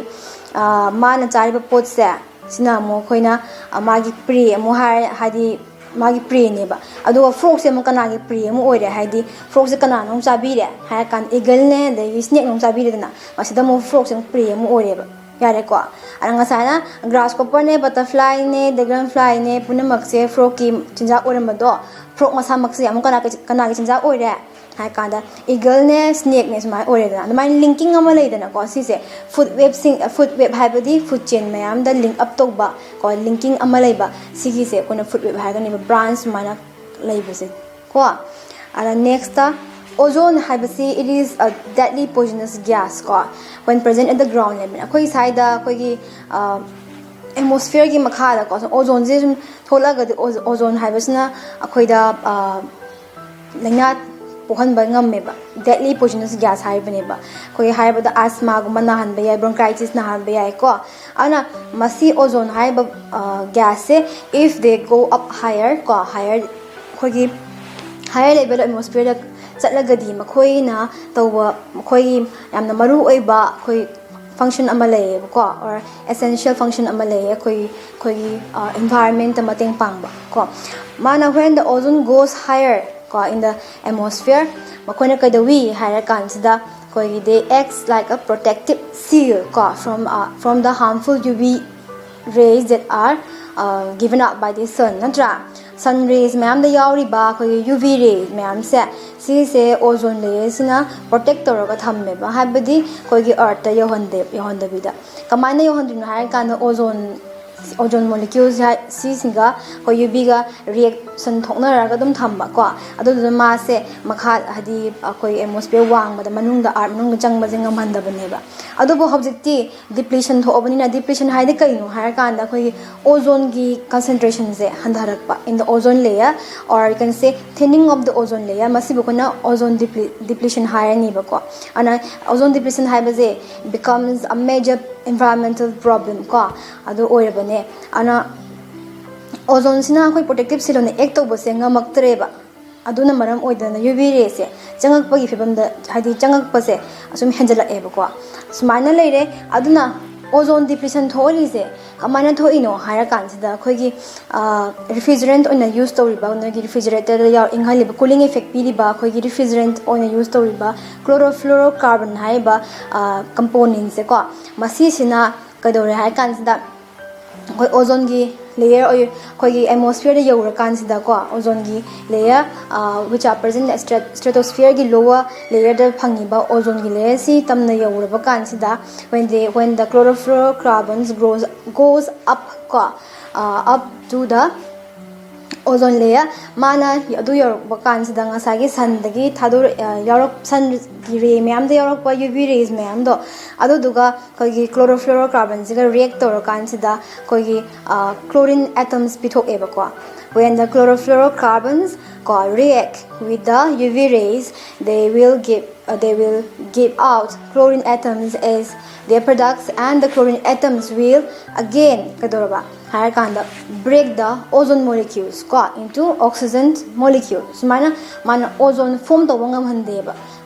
ꯃꯥꯅ ꯆꯥꯔꯤꯕ ꯄꯣꯠꯁꯦ ꯁꯤꯅ ꯑꯃꯨꯛ ꯑꯩꯈꯣꯏꯅ ꯃꯥꯒꯤ ꯄ꯭ꯔꯦ ꯑꯃꯨꯛ ꯍꯥꯏꯔꯦ ꯍꯥꯏꯗꯤ ꯃꯥꯒꯤ ꯄ꯭ꯔꯦꯅꯦꯕ꯫ ꯑꯗꯨꯒ ꯐ꯭ꯔꯣꯛꯁꯦ ꯑꯃꯨꯛ ꯀꯅꯥꯒꯤ ꯄ꯭ꯔꯦ ꯑꯃꯨꯛ ꯑꯣꯏꯔꯦ ꯍꯥꯏꯗꯤ ꯐ꯭ꯔꯣꯛꯁꯦ ꯀꯅꯥꯅ ꯑꯃꯨꯛ ꯆꯥꯕꯤꯔꯦ ꯍꯥꯏꯔ ꯀꯥꯟꯗ ꯏꯒꯜꯅꯦ ꯑꯗꯒꯤ ꯁ꯭ꯅꯦꯛꯅ ꯑꯃꯨꯛ ꯆꯥꯕꯤꯔꯦꯗꯅ, ꯃꯁꯤꯗ ꯑꯃꯨꯛ ꯐ꯭ꯔꯣꯛꯁꯦ ꯑꯃꯨꯛ ꯄ꯭ꯔꯦ ꯑꯃꯨꯛ ꯑꯣꯏꯔꯦꯕ꯫ ꯌꯥꯔꯦꯀꯣ? ꯑꯗ ꯉꯁꯥꯏꯅ ꯒ꯭ꯔꯥꯁ ꯀꯣꯄꯔꯅꯦ, ꯕꯇꯔꯐ꯭ꯂꯥꯏꯅꯦ, ꯗ꯭ꯔꯦꯒꯟ ꯐ꯭ꯂꯥꯏꯅꯦ ꯄꯨꯝꯅꯃꯛꯁꯦ ꯐ꯭ꯔꯣꯛꯀꯤ ꯆꯤꯟꯖꯥꯛ ꯑꯣꯏꯔꯝꯕꯗꯣ, ꯐ꯭ꯔꯣꯛ ꯃꯁꯥꯃꯛꯁꯦ ꯑꯃꯨꯛ ꯀꯅꯥ ꯀꯅꯥꯒꯤ ꯆꯤꯟꯖꯥꯛ ꯑꯣꯏꯔꯦ ꯍꯥꯏ ꯀꯥꯟꯗ ꯏꯒꯜꯅꯦ ꯁ꯭ꯅꯦꯛꯅꯦ ꯁꯨꯃꯥꯏꯅ ꯑꯣꯏꯔꯦꯗꯅ꯫ ꯑꯗꯨꯃꯥꯏꯅ ꯂꯤꯡꯀꯤꯡ ꯑꯃ ꯂꯩꯗꯅꯀꯣ ꯁꯤꯁꯦ, ꯐꯨꯗ ꯋꯦꯕꯁꯤꯡ ꯐꯨꯗ ꯋꯦꯕ ꯍꯥꯏꯕꯗꯤ ꯐꯨꯗ ꯆꯦꯟ ꯃꯌꯥꯝꯗ ꯂꯤꯡ ꯑꯞ ꯇꯧꯕ ꯀꯣ, ꯂꯤꯡꯀꯤꯡ ꯑꯃ ꯂꯩꯕ, ꯁꯤꯒꯤꯁꯦ ꯑꯩꯈꯣꯏꯅ ꯐꯨꯗ ꯋꯦꯕ ꯍꯥꯏꯔꯒꯅꯦꯕ, ꯕ꯭ꯔꯥꯟꯁ ꯁꯨꯃꯥꯏꯅ ꯂꯩꯕꯁꯦ ꯀꯣ꯫ ꯑꯗ ꯅꯦꯛꯁꯇ ꯑꯣꯖꯣꯟ ꯍꯥꯏꯕꯁꯤ, it is a deadly poisonous gas ꯀꯣ, when present at the ground level꯫ ꯑꯩꯈꯣꯏ ꯁ꯭ꯋꯥꯏꯗ ꯑꯩꯈꯣꯏꯒꯤ ꯑꯦꯠꯃꯣꯁꯐꯤꯌꯔꯒꯤ ꯃꯈꯥꯗꯀꯣ ꯑꯣꯖꯣꯟꯁꯦ ꯁꯨꯝ ꯊꯣꯛꯂꯛꯑꯒꯗꯤ ꯑꯣꯖꯣꯟ ꯍꯥꯏꯕꯁꯤꯅ ꯑꯩꯈꯣꯏꯗ ꯂꯥꯏꯅꯥ ꯄꯣꯛꯍꯟꯕ ꯉꯝꯃꯦꯕ, ꯗꯦꯠꯂꯤ ꯄꯣꯏꯖꯅꯁ ꯒ꯭ꯌꯥꯁ ꯍꯥꯏꯔꯤꯕꯅꯦꯕ꯫ ꯑꯩꯈꯣꯏ ꯍꯥꯏꯔꯕꯗ ꯑꯁꯃꯥꯒꯨꯝꯕ ꯅꯥꯍꯟꯕ ꯌꯥꯏ, ꯕ꯭ꯔꯣꯟꯀꯥꯏꯇꯤꯁ ꯅꯥꯍꯟꯕ ꯌꯥꯏꯀꯣ꯫ ꯑꯗꯨꯅ ꯃꯁꯤ ꯑꯣꯖꯣꯟ ꯍꯥꯏꯔꯤꯕ ꯒ꯭ꯌꯥꯁꯁꯦ, if they go up higher ꯀꯣ, ꯍꯥꯏꯌꯔ ꯑꯩꯈꯣꯏꯒꯤ ꯍꯥꯏꯌꯔ ꯂꯦꯚꯦꯜ ꯑꯦꯠꯃꯣꯁꯐꯤꯌꯔꯗ ꯆꯠꯂꯒꯗꯤ ꯃꯈꯣꯏꯅ ꯇꯧꯕ, ꯃꯈꯣꯏꯒꯤ ꯌꯥꯝꯅ ꯃꯔꯨ ꯑꯣꯏꯕ ꯑꯩꯈꯣꯏ ꯐꯪꯁꯟ ꯑꯃ ꯂꯩꯌꯦꯕꯀꯣ, or essential function ꯑꯃ ꯂꯩꯌꯦ ꯑꯩꯈꯣꯏꯒꯤ ꯑꯩꯈꯣꯏꯒꯤ ꯏꯟꯚꯥꯏꯔꯟꯃꯦꯟꯇ ꯃꯇꯦꯡ ꯄꯥꯡꯕ ꯀꯣ꯫ ꯃꯥꯅ when the ozone goes higher ꯀꯣ in the atmosphere, ꯃꯈꯣꯏꯅ ꯀꯩꯗꯧꯏ ꯍꯥꯏꯔ ꯀꯥꯟꯁꯤꯗ ꯑꯩꯈꯣꯏꯒꯤ they acts like a protective shield ꯀꯣ from from the harmful U V rays that are given out by the sun ꯅꯠꯇ꯭ꯔꯥ? ꯁꯟ ꯔꯦꯁ ꯃꯌꯥꯝꯗ ꯌꯥꯎꯔꯤꯕ ꯑꯩꯈꯣꯏꯒꯤ ꯌꯨ ꯚꯤ ꯔꯦ ꯃꯌꯥꯝꯁꯦ, ꯁꯤꯁꯦ ꯑꯣꯖꯣꯟ ꯂꯦꯌꯔꯁꯤꯅ ꯄ꯭ꯔꯣꯇꯦꯛ ꯇꯧꯔꯒ ꯊꯝꯃꯦꯕ, ꯍꯥꯏꯕꯗꯤ ꯑꯩꯈꯣꯏꯒꯤ ꯑꯔꯠꯇ ꯌꯧꯍꯟꯗꯦ ꯌꯧꯍꯟꯗꯕꯤꯗ꯫ ꯀꯃꯥꯏꯅ ꯌꯧꯍꯟꯗ꯭ꯔꯤꯅꯣ ꯍꯥꯏꯔꯀꯥꯟꯗ ꯑꯣꯖꯣꯟ ꯑꯣꯖꯣꯟ ꯃꯣꯂꯤꯀ꯭ꯌꯨꯜꯁ ꯁꯤꯁꯤꯡꯒ ꯑꯩꯈꯣꯏ ꯌꯨ ꯚꯤꯒ ꯔꯤꯌꯦꯛꯁꯟ ꯊꯣꯛꯅꯔꯒ ꯑꯗꯨꯝ ꯊꯝꯕ ꯀꯣ꯫ ꯑꯗꯨꯗꯨꯅ ꯃꯥꯁꯦ ꯃꯈꯥ ꯍꯥꯏꯗꯤ ꯑꯩꯈꯣꯏ ꯑꯦꯠꯃꯣꯁꯐꯤꯌꯔ ꯋꯥꯡꯕꯗ ꯃꯅꯨꯡꯗ ꯑꯥꯔꯠ ꯃꯅꯨꯡꯗ ꯆꯪꯕꯁꯦ ꯉꯝꯍꯟꯗꯕꯅꯦꯕ꯫ ꯑꯗꯨꯕꯨ ꯍꯧꯖꯤꯛꯇꯤ depletion ꯊꯣꯛꯑꯕꯅꯤꯅ, depletion ꯍꯥꯏꯗꯤ ꯀꯩꯅꯣ ꯍꯥꯏꯔꯀꯥꯟꯗ ꯑꯩꯈꯣꯏꯒꯤ ozone ꯒꯤ concentration ꯁꯦ ꯍꯟꯊꯔꯛꯄ in the ozone layer, or you can say thinning of the ozone layer, ꯃꯁꯤꯕꯨ ꯑꯩꯈꯣꯏꯅ ozone depletion ꯍꯥꯏꯔꯅꯤꯕꯀꯣ꯫ ꯑꯗꯨꯅ ozone depletion ꯍꯥꯏꯕꯁꯦ becomes a major environmental problem ꯀꯣ, ꯑꯗꯨ ꯑꯣꯏꯔꯕꯅꯦ꯫ ꯑꯗꯨꯅ ozone ꯁꯤꯅ ꯑꯩꯈꯣꯏ protective ciliary ꯅ act ꯇꯧꯕꯁꯦ ꯉꯝꯃꯛꯇ꯭ꯔꯦꯕ꯫ ꯑꯗꯨꯅ ꯃꯔꯝ ꯑꯣꯏꯗꯅ UV ray ꯁꯦ ꯆꯪꯉꯛꯄꯒꯤ ꯐꯤꯕꯝꯗ, ꯍꯥꯏꯗꯤ ꯆꯪꯉꯛꯄꯁꯦ ꯑꯁꯨꯝ ꯍꯦꯟꯖꯜꯂꯛꯑꯦꯕꯀꯣ꯫ ꯁꯨꯃꯥꯏꯅ ꯂꯩꯔꯦ꯫ ꯑꯗꯨꯅ ozone depletion ꯊꯣꯛꯍꯜꯂꯤꯁꯦ ꯀꯃꯥꯏꯅ ꯊꯣꯛꯏꯅꯣ ꯍꯥꯏꯔꯀꯥꯟꯁꯤꯗ, ꯑꯩꯈꯣꯏꯒꯤ refrigerant ꯑꯣꯏꯅ use ꯇꯧꯔꯤꯕ, ꯅꯣꯏꯒꯤ refrigerator ꯗ ꯌꯥꯎ-, ꯏꯪꯍꯜꯂꯤꯕ, cooling effect ꯄꯤꯔꯤꯕ ꯑꯩꯈꯣꯏꯒꯤ refrigerant ꯑꯣꯏꯅ use ꯇꯧꯔꯤꯕ chlorofluorocarbon ꯍꯥꯏꯔꯤꯕ component ꯁꯦꯀꯣ, ꯃꯁꯤꯁꯤꯅ ꯀꯩꯗꯧꯔꯦ ꯍꯥꯏꯔꯀꯥꯟꯁꯤꯗ, ꯑꯩꯈꯣꯏ ozone ꯒꯤ layer ꯑꯣꯏ-, ꯑꯩꯈꯣꯏꯒꯤ atmosphere ꯗ ꯌꯧꯔꯀꯥꯟꯁꯤꯗꯀꯣ, ozone ꯒꯤ layer, which are present at strat-, stratosphere ꯒꯤ lower layer ꯗ ꯐꯪꯉꯤꯕ ozone ꯒꯤ layer ꯁꯤ ꯇꯝꯅ ꯌꯧꯔꯕ ꯀꯥꯟꯁꯤꯗ, when they, when the chlorofluorocarbons grows, goes up ꯀꯣ, up to the ozone layer, ꯃꯥꯅ ꯑꯗꯨ ꯌꯧꯔꯛꯄ ꯀꯥꯟꯁꯤꯗ ꯉꯁꯥꯏꯒꯤ sun ꯗꯒꯤ ꯊꯥꯗꯣꯔꯛ-, ꯑ, ꯌꯥꯎꯔꯛ-, sun ꯒꯤ ray ꯃꯌꯥꯝꯗ ꯌꯥꯎꯔꯛꯄ UV rays ꯃꯌꯥꯝꯗꯣ, ꯑꯗꯨꯗꯨꯒ ꯑꯩꯈꯣꯏꯒꯤ chlorofluorocarbon ꯁꯤꯒ react ꯇꯧꯔꯀꯥꯟꯁꯤꯗ ꯑꯩꯈꯣꯏꯒꯤ, ꯑ, chlorine atoms ꯄꯤꯊꯣꯛꯑꯦꯕꯀꯣ꯫ When the chlorofluorocarbons ꯀꯣ react with the UV rays, they will give, uh, they will give out chlorine atoms as their products, and the chlorine atoms will again ꯀꯩꯗꯧꯔꯕ ꯍꯥꯏꯔꯀꯥꯟꯗ break the ozone molecules ꯀꯣ into oxygen molecule꯫ ꯁꯨꯃꯥꯏꯅ ꯃꯥꯅ ozone form ꯇꯧꯕ ꯉꯝꯍꯟꯗꯦꯕ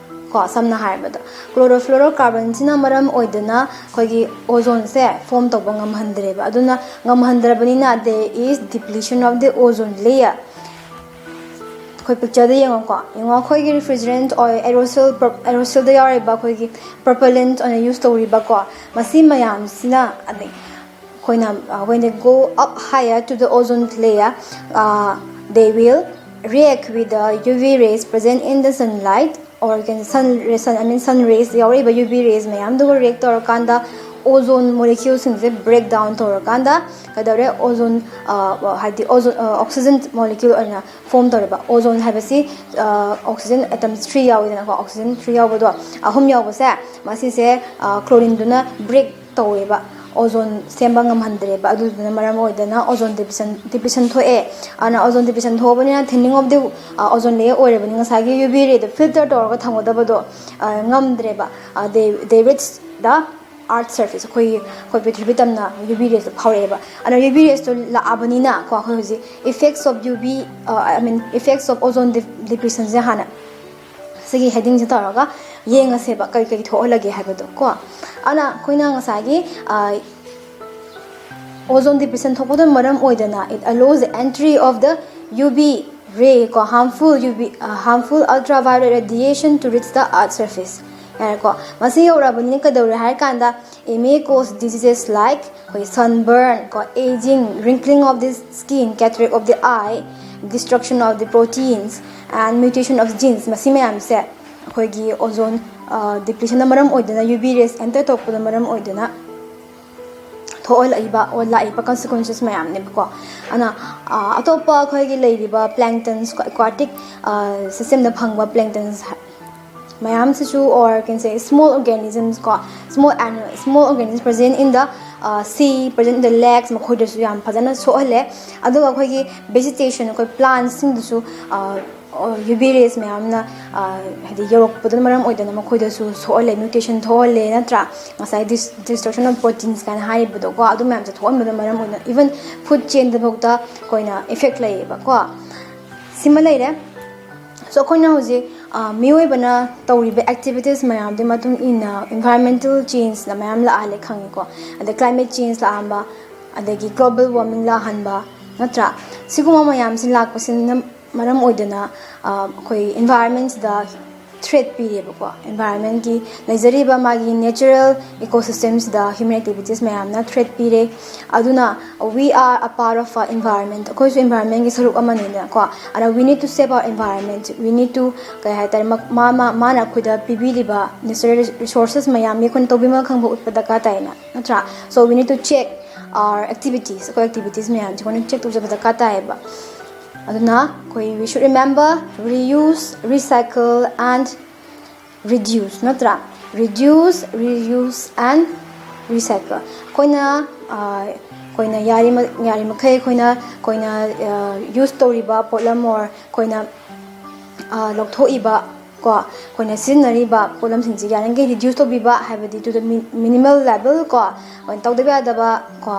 ꯀꯣ꯫ ꯁꯝꯅ ꯍꯥꯏꯔꯕꯗ, chlorofluorocarbon ꯁꯤꯅ ꯃꯔꯝ ꯑꯣꯏꯗꯅ ꯑꯩꯈꯣꯏꯒꯤ ozone ꯁꯦ form ꯇꯧꯕ ꯉꯝꯍꯟꯗ꯭ꯔꯦꯕ꯫ ꯑꯗꯨꯅ ꯉꯝꯍꯟꯗ꯭ꯔꯕꯅꯤꯅ, there is depletion of the ozone layer꯫ ꯑꯩꯈꯣꯏ picture ꯗ ꯌꯦꯡꯉꯣꯀꯣ꯫ ꯌꯦꯡꯉꯣ, ꯑꯩꯈꯣꯏꯒꯤ refrigerant ꯑꯣꯏ, aerosol, pro-, aerosol ꯗ ꯌꯥꯎꯔꯤꯕ ꯑꯩꯈꯣꯏꯒꯤ propellant ꯑꯣꯏꯅ use ꯇꯧꯔꯤꯕꯀꯣ, ꯃꯁꯤ ꯃꯌꯥꯝꯁꯤꯅ, ꯑꯗꯩ ꯑꯩꯈꯣꯏꯅ, uh, when they go up higher to the ozone layer, uh, they will react with the UV rays present in the sunlight, or can sun, sun, I mean sun rays, ꯌꯥꯎꯔꯛꯏꯕ UV rays ꯃꯌꯥꯝꯗꯨꯒ react ꯇꯧꯔꯀꯥꯟꯗ Ozone moleculeꯁꯤꯡꯁꯦ break down ꯇꯧꯔꯀꯥꯟꯗ ꯀꯩꯗꯧꯔꯦ? Ozone, ꯍꯥꯏꯗꯤ ozone, oxygen molecule ꯑꯣꯏꯅ form ꯇꯧꯔꯦꯕ꯫ Ozone ꯍꯥꯏꯕꯁꯤ oxygen atoms three ꯌꯥꯎꯋꯤꯗꯅꯀꯣ, oxygen three ꯌꯥꯎꯕꯗꯣ, ꯑꯍꯨꯝ ꯌꯥꯎꯕꯁꯦ, ꯃꯁꯤꯁꯦ chlorineꯗꯨꯅ break ꯇꯧꯋꯦꯕ, ozone ꯁꯦꯝꯕ ꯉꯝꯍꯟꯗ꯭ꯔꯦꯕ꯫ ꯑꯗꯨꯗꯨꯅ ꯃꯔꯝ ꯑꯣꯏꯗꯅ ozone depletion, depletion ꯊꯣꯛꯑꯦ꯫ ꯑꯗꯨꯅ ozone depletion ꯊꯣꯛꯑꯕꯅꯤꯅ thinning of the ozone layer ꯑꯣꯏꯔꯕꯅꯤ, ꯉꯁꯥꯏꯒꯤ UV rayꯗꯣ filter ꯇꯧꯔꯒ ꯊꯝꯒꯗꯕꯗꯣ ꯉꯝꯗ꯭ꯔꯦꯕ꯫ They, they reach the earth surface, ꯑꯩꯈꯣꯏ, ꯑꯩꯈꯣꯏ ꯄ꯭ꯔꯤꯊꯤꯕꯤ ꯇꯝꯅ UV rayꯁꯇꯣ ꯐꯥꯎꯔꯛꯑꯦꯕ꯫ ꯑꯗꯨꯅ UV rayꯁꯇꯣ ꯂꯥꯛꯑꯕꯅꯤꯅ ꯀꯣ, ꯑꯩꯈꯣꯏ ꯍꯧꯖꯤꯛ effects of UV, I mean effects of ozone depletionꯁꯦ ꯍꯥꯟꯅ ꯁꯤꯒꯤ headingꯁꯦ ꯇꯧꯔꯒ ꯌꯦꯡꯉꯁꯦꯕ, ꯀꯔꯤ ꯀꯔꯤ ꯊꯣꯛꯍꯜꯂꯒꯦ ꯍꯥꯏꯕꯗꯣ ꯀꯣ꯫ ꯑꯗꯨꯅ ꯑꯩꯈꯣꯏꯅ ꯉꯁꯥꯏꯒꯤ ozone depletion ꯊꯣꯛꯄꯗꯨꯅ ꯃꯔꯝ ꯑꯣꯏꯗꯅ, it allows the entry of the UV ray ꯀꯣ, harmful UV, harmful ultraviolet radiation to reach the earth surface꯫ ꯌꯥꯔꯦꯀꯣ, ꯃꯁꯤ ꯌꯧꯔꯛꯑꯕꯅꯤꯅ ꯀꯩꯗꯧꯔꯦ ꯍꯥꯏꯔ ꯀꯥꯟꯗ, it may cause diseases like ꯑꯩꯈꯣꯏ sunburn ꯀꯣ, aging, wrinkling of the skin, cataract of the eye, destruction of the proteins and mutation of genes꯫ ꯃꯁꯤ ꯃꯌꯥꯝꯁꯦ ꯑꯩꯈꯣꯏꯒꯤ ozone depletionꯅ ꯃꯔꯝ ꯑꯣꯏꯗꯅ, UV rays enter ꯇꯧꯔꯛꯄꯗ ꯃꯔꯝ ꯑꯣꯏꯗꯅ ꯊꯣꯛꯍꯜꯂꯛꯏꯕ, ꯑꯣ, ꯂꯥꯛꯏꯕ consequences ꯃꯌꯥꯝꯅꯦꯕꯀꯣ꯫ ꯑꯗꯨꯅ ꯑꯇꯣꯞꯄ ꯑꯩꯈꯣꯏꯒꯤ ꯂꯩꯔꯤꯕ planktons, aquatic systemꯗ ꯐꯪꯕ planktons ꯃꯌꯥꯝꯁꯤꯁꯨ, or can say small organisms ꯀꯣ, small animal, small organisms present in the sea, present in the lakes, ꯃꯈꯣꯏꯗꯁꯨ ꯌꯥꯝ ꯐꯖꯅ ꯁꯣꯛꯍꯜꯂꯦ꯫ ꯑꯗꯨꯒ ꯑꯩꯈꯣꯏꯒꯤ vegetation, ꯑꯩꯈꯣꯏ plantꯁꯤꯡꯗꯁꯨ UV rays ꯃꯌꯥꯝꯅ ꯍꯥꯏꯗꯤ ꯌꯧꯔꯛꯄꯗꯨꯅ ꯃꯔꯝ ꯑꯣꯏꯗꯅ ꯃꯈꯣꯏꯗꯁꯨ ꯁꯣꯛꯍꯜꯂꯦ, mutation ꯊꯣꯛꯍꯜꯂꯦ, ꯅꯠꯇ꯭ꯔꯥ? ꯉꯁꯥꯏ destruction of proteins ꯀꯥꯏꯅ ꯍꯥꯏꯔꯤꯕꯗꯣꯀꯣ, ꯑꯗꯨ ꯃꯌꯥꯝꯁꯦ ꯊꯣꯛꯍꯟꯕꯗꯨꯅ ꯃꯔꯝ ꯑꯣꯏꯗꯅ even food chainꯗꯐꯥꯎꯗ ꯑꯩꯈꯣꯏꯅ effect ꯂꯩꯌꯦꯕꯀꯣ꯫ ꯁꯤꯃ ꯂꯩꯔꯦ꯫ So ꯑꯩꯈꯣꯏꯅ ꯍꯧꯖꯤꯛ ꯃꯤꯑꯣꯏꯕꯅ ꯇꯧꯔꯤꯕ activities ꯃꯌꯥꯝꯗꯨꯒꯤ ꯃꯇꯨꯡ ꯏꯟꯅ environmental changeꯅ ꯃꯌꯥꯝ ꯂꯥꯛꯍꯜꯂꯦ ꯈꯪꯉꯤꯀꯣ꯫ ꯑꯗꯩ climate change ꯂꯥꯛꯍꯟꯕ, ꯑꯗꯒꯤ global warming ꯂꯥꯛꯍꯟꯕ, ꯅꯠꯇ꯭ꯔꯥ? ꯁꯤꯒꯨꯝꯕ ꯃꯌꯥꯝꯁꯤ ꯂꯥꯛꯄꯁꯤꯅ ꯃꯔꯝ ꯑꯣꯏꯗꯅ ꯑꯩꯈꯣꯏ environmentꯁꯤꯗ threat ꯄꯤꯔꯦꯕꯀꯣ꯫ Environmentꯀꯤ ꯂꯩꯖꯔꯤꯕ ꯃꯥꯒꯤ natural ecosystemꯁꯤꯗ human activities ꯃꯌꯥꯝꯅ threat ꯄꯤꯔꯦ꯫ ꯑꯗꯨꯅ we are a part of a environment, ꯑꯩꯈꯣꯏꯁꯨ environmentꯀꯤ ꯁꯔꯨꯛ ꯑꯃꯅꯤꯗꯅꯀꯣ꯫ ꯑꯗ we need to save our environment, we need to ꯀꯩ ꯍꯥꯏꯇꯥꯔꯦ, ꯃꯥ ꯃꯥꯅ ꯑꯩꯈꯣꯏꯗ ꯄꯤꯕꯤꯔꯤꯕ natural resources ꯃꯌꯥꯝꯁꯤ ꯑꯩꯈꯣꯏꯅ ꯇꯧꯕꯤꯃꯜ ꯈꯪꯕ ꯎꯠꯄ ꯗꯔꯀꯥꯔ ꯇꯥꯏꯅ, ꯅꯠꯇ꯭ꯔꯥ? So we need to check our activities, ꯑꯩꯈꯣꯏ activities ꯃꯌꯥꯝꯁꯦ ꯑꯩꯈꯣꯏꯅ check ꯇꯧꯖꯕ ꯗꯔꯀꯥꯔ ꯇꯥꯏꯌꯦꯕ꯫ ꯑꯗꯨꯅ ꯑꯩꯈꯣꯏ we should remember, reuse, recycle and reduce, ꯅꯠꯇ꯭ꯔꯥ? Reduce, reuse and recycle. ꯑꯩꯈꯣꯏꯅ ꯑꯩꯈꯣꯏꯅ ꯌꯥꯔꯤꯃꯈꯩ ꯑꯩꯈꯣꯏꯅ ꯑꯩꯈꯣꯏꯅ ꯌꯨꯁ ꯇꯧꯔꯤꯕ ꯄꯣꯠꯂꯝ ꯑꯣꯔ ꯑꯩꯈꯣꯏꯅ ꯂꯧꯊꯣꯛꯏꯕ ꯀꯣ ꯑꯩꯈꯣꯏꯅ ꯁꯤꯖꯤꯟꯅꯔꯤꯕ ꯄꯣꯠꯂꯝꯁꯤꯡꯁꯤ ꯌꯥꯔꯤꯈꯩ ꯔꯤꯗ꯭ꯌꯨꯁ ꯇꯧꯕꯤꯕ, ꯍꯥꯏꯕꯗꯤ to the minimal level ꯀꯣ, ꯑꯩꯈꯣꯏꯅ ꯇꯧꯗꯕ ꯌꯥꯗꯕ ꯀꯣ,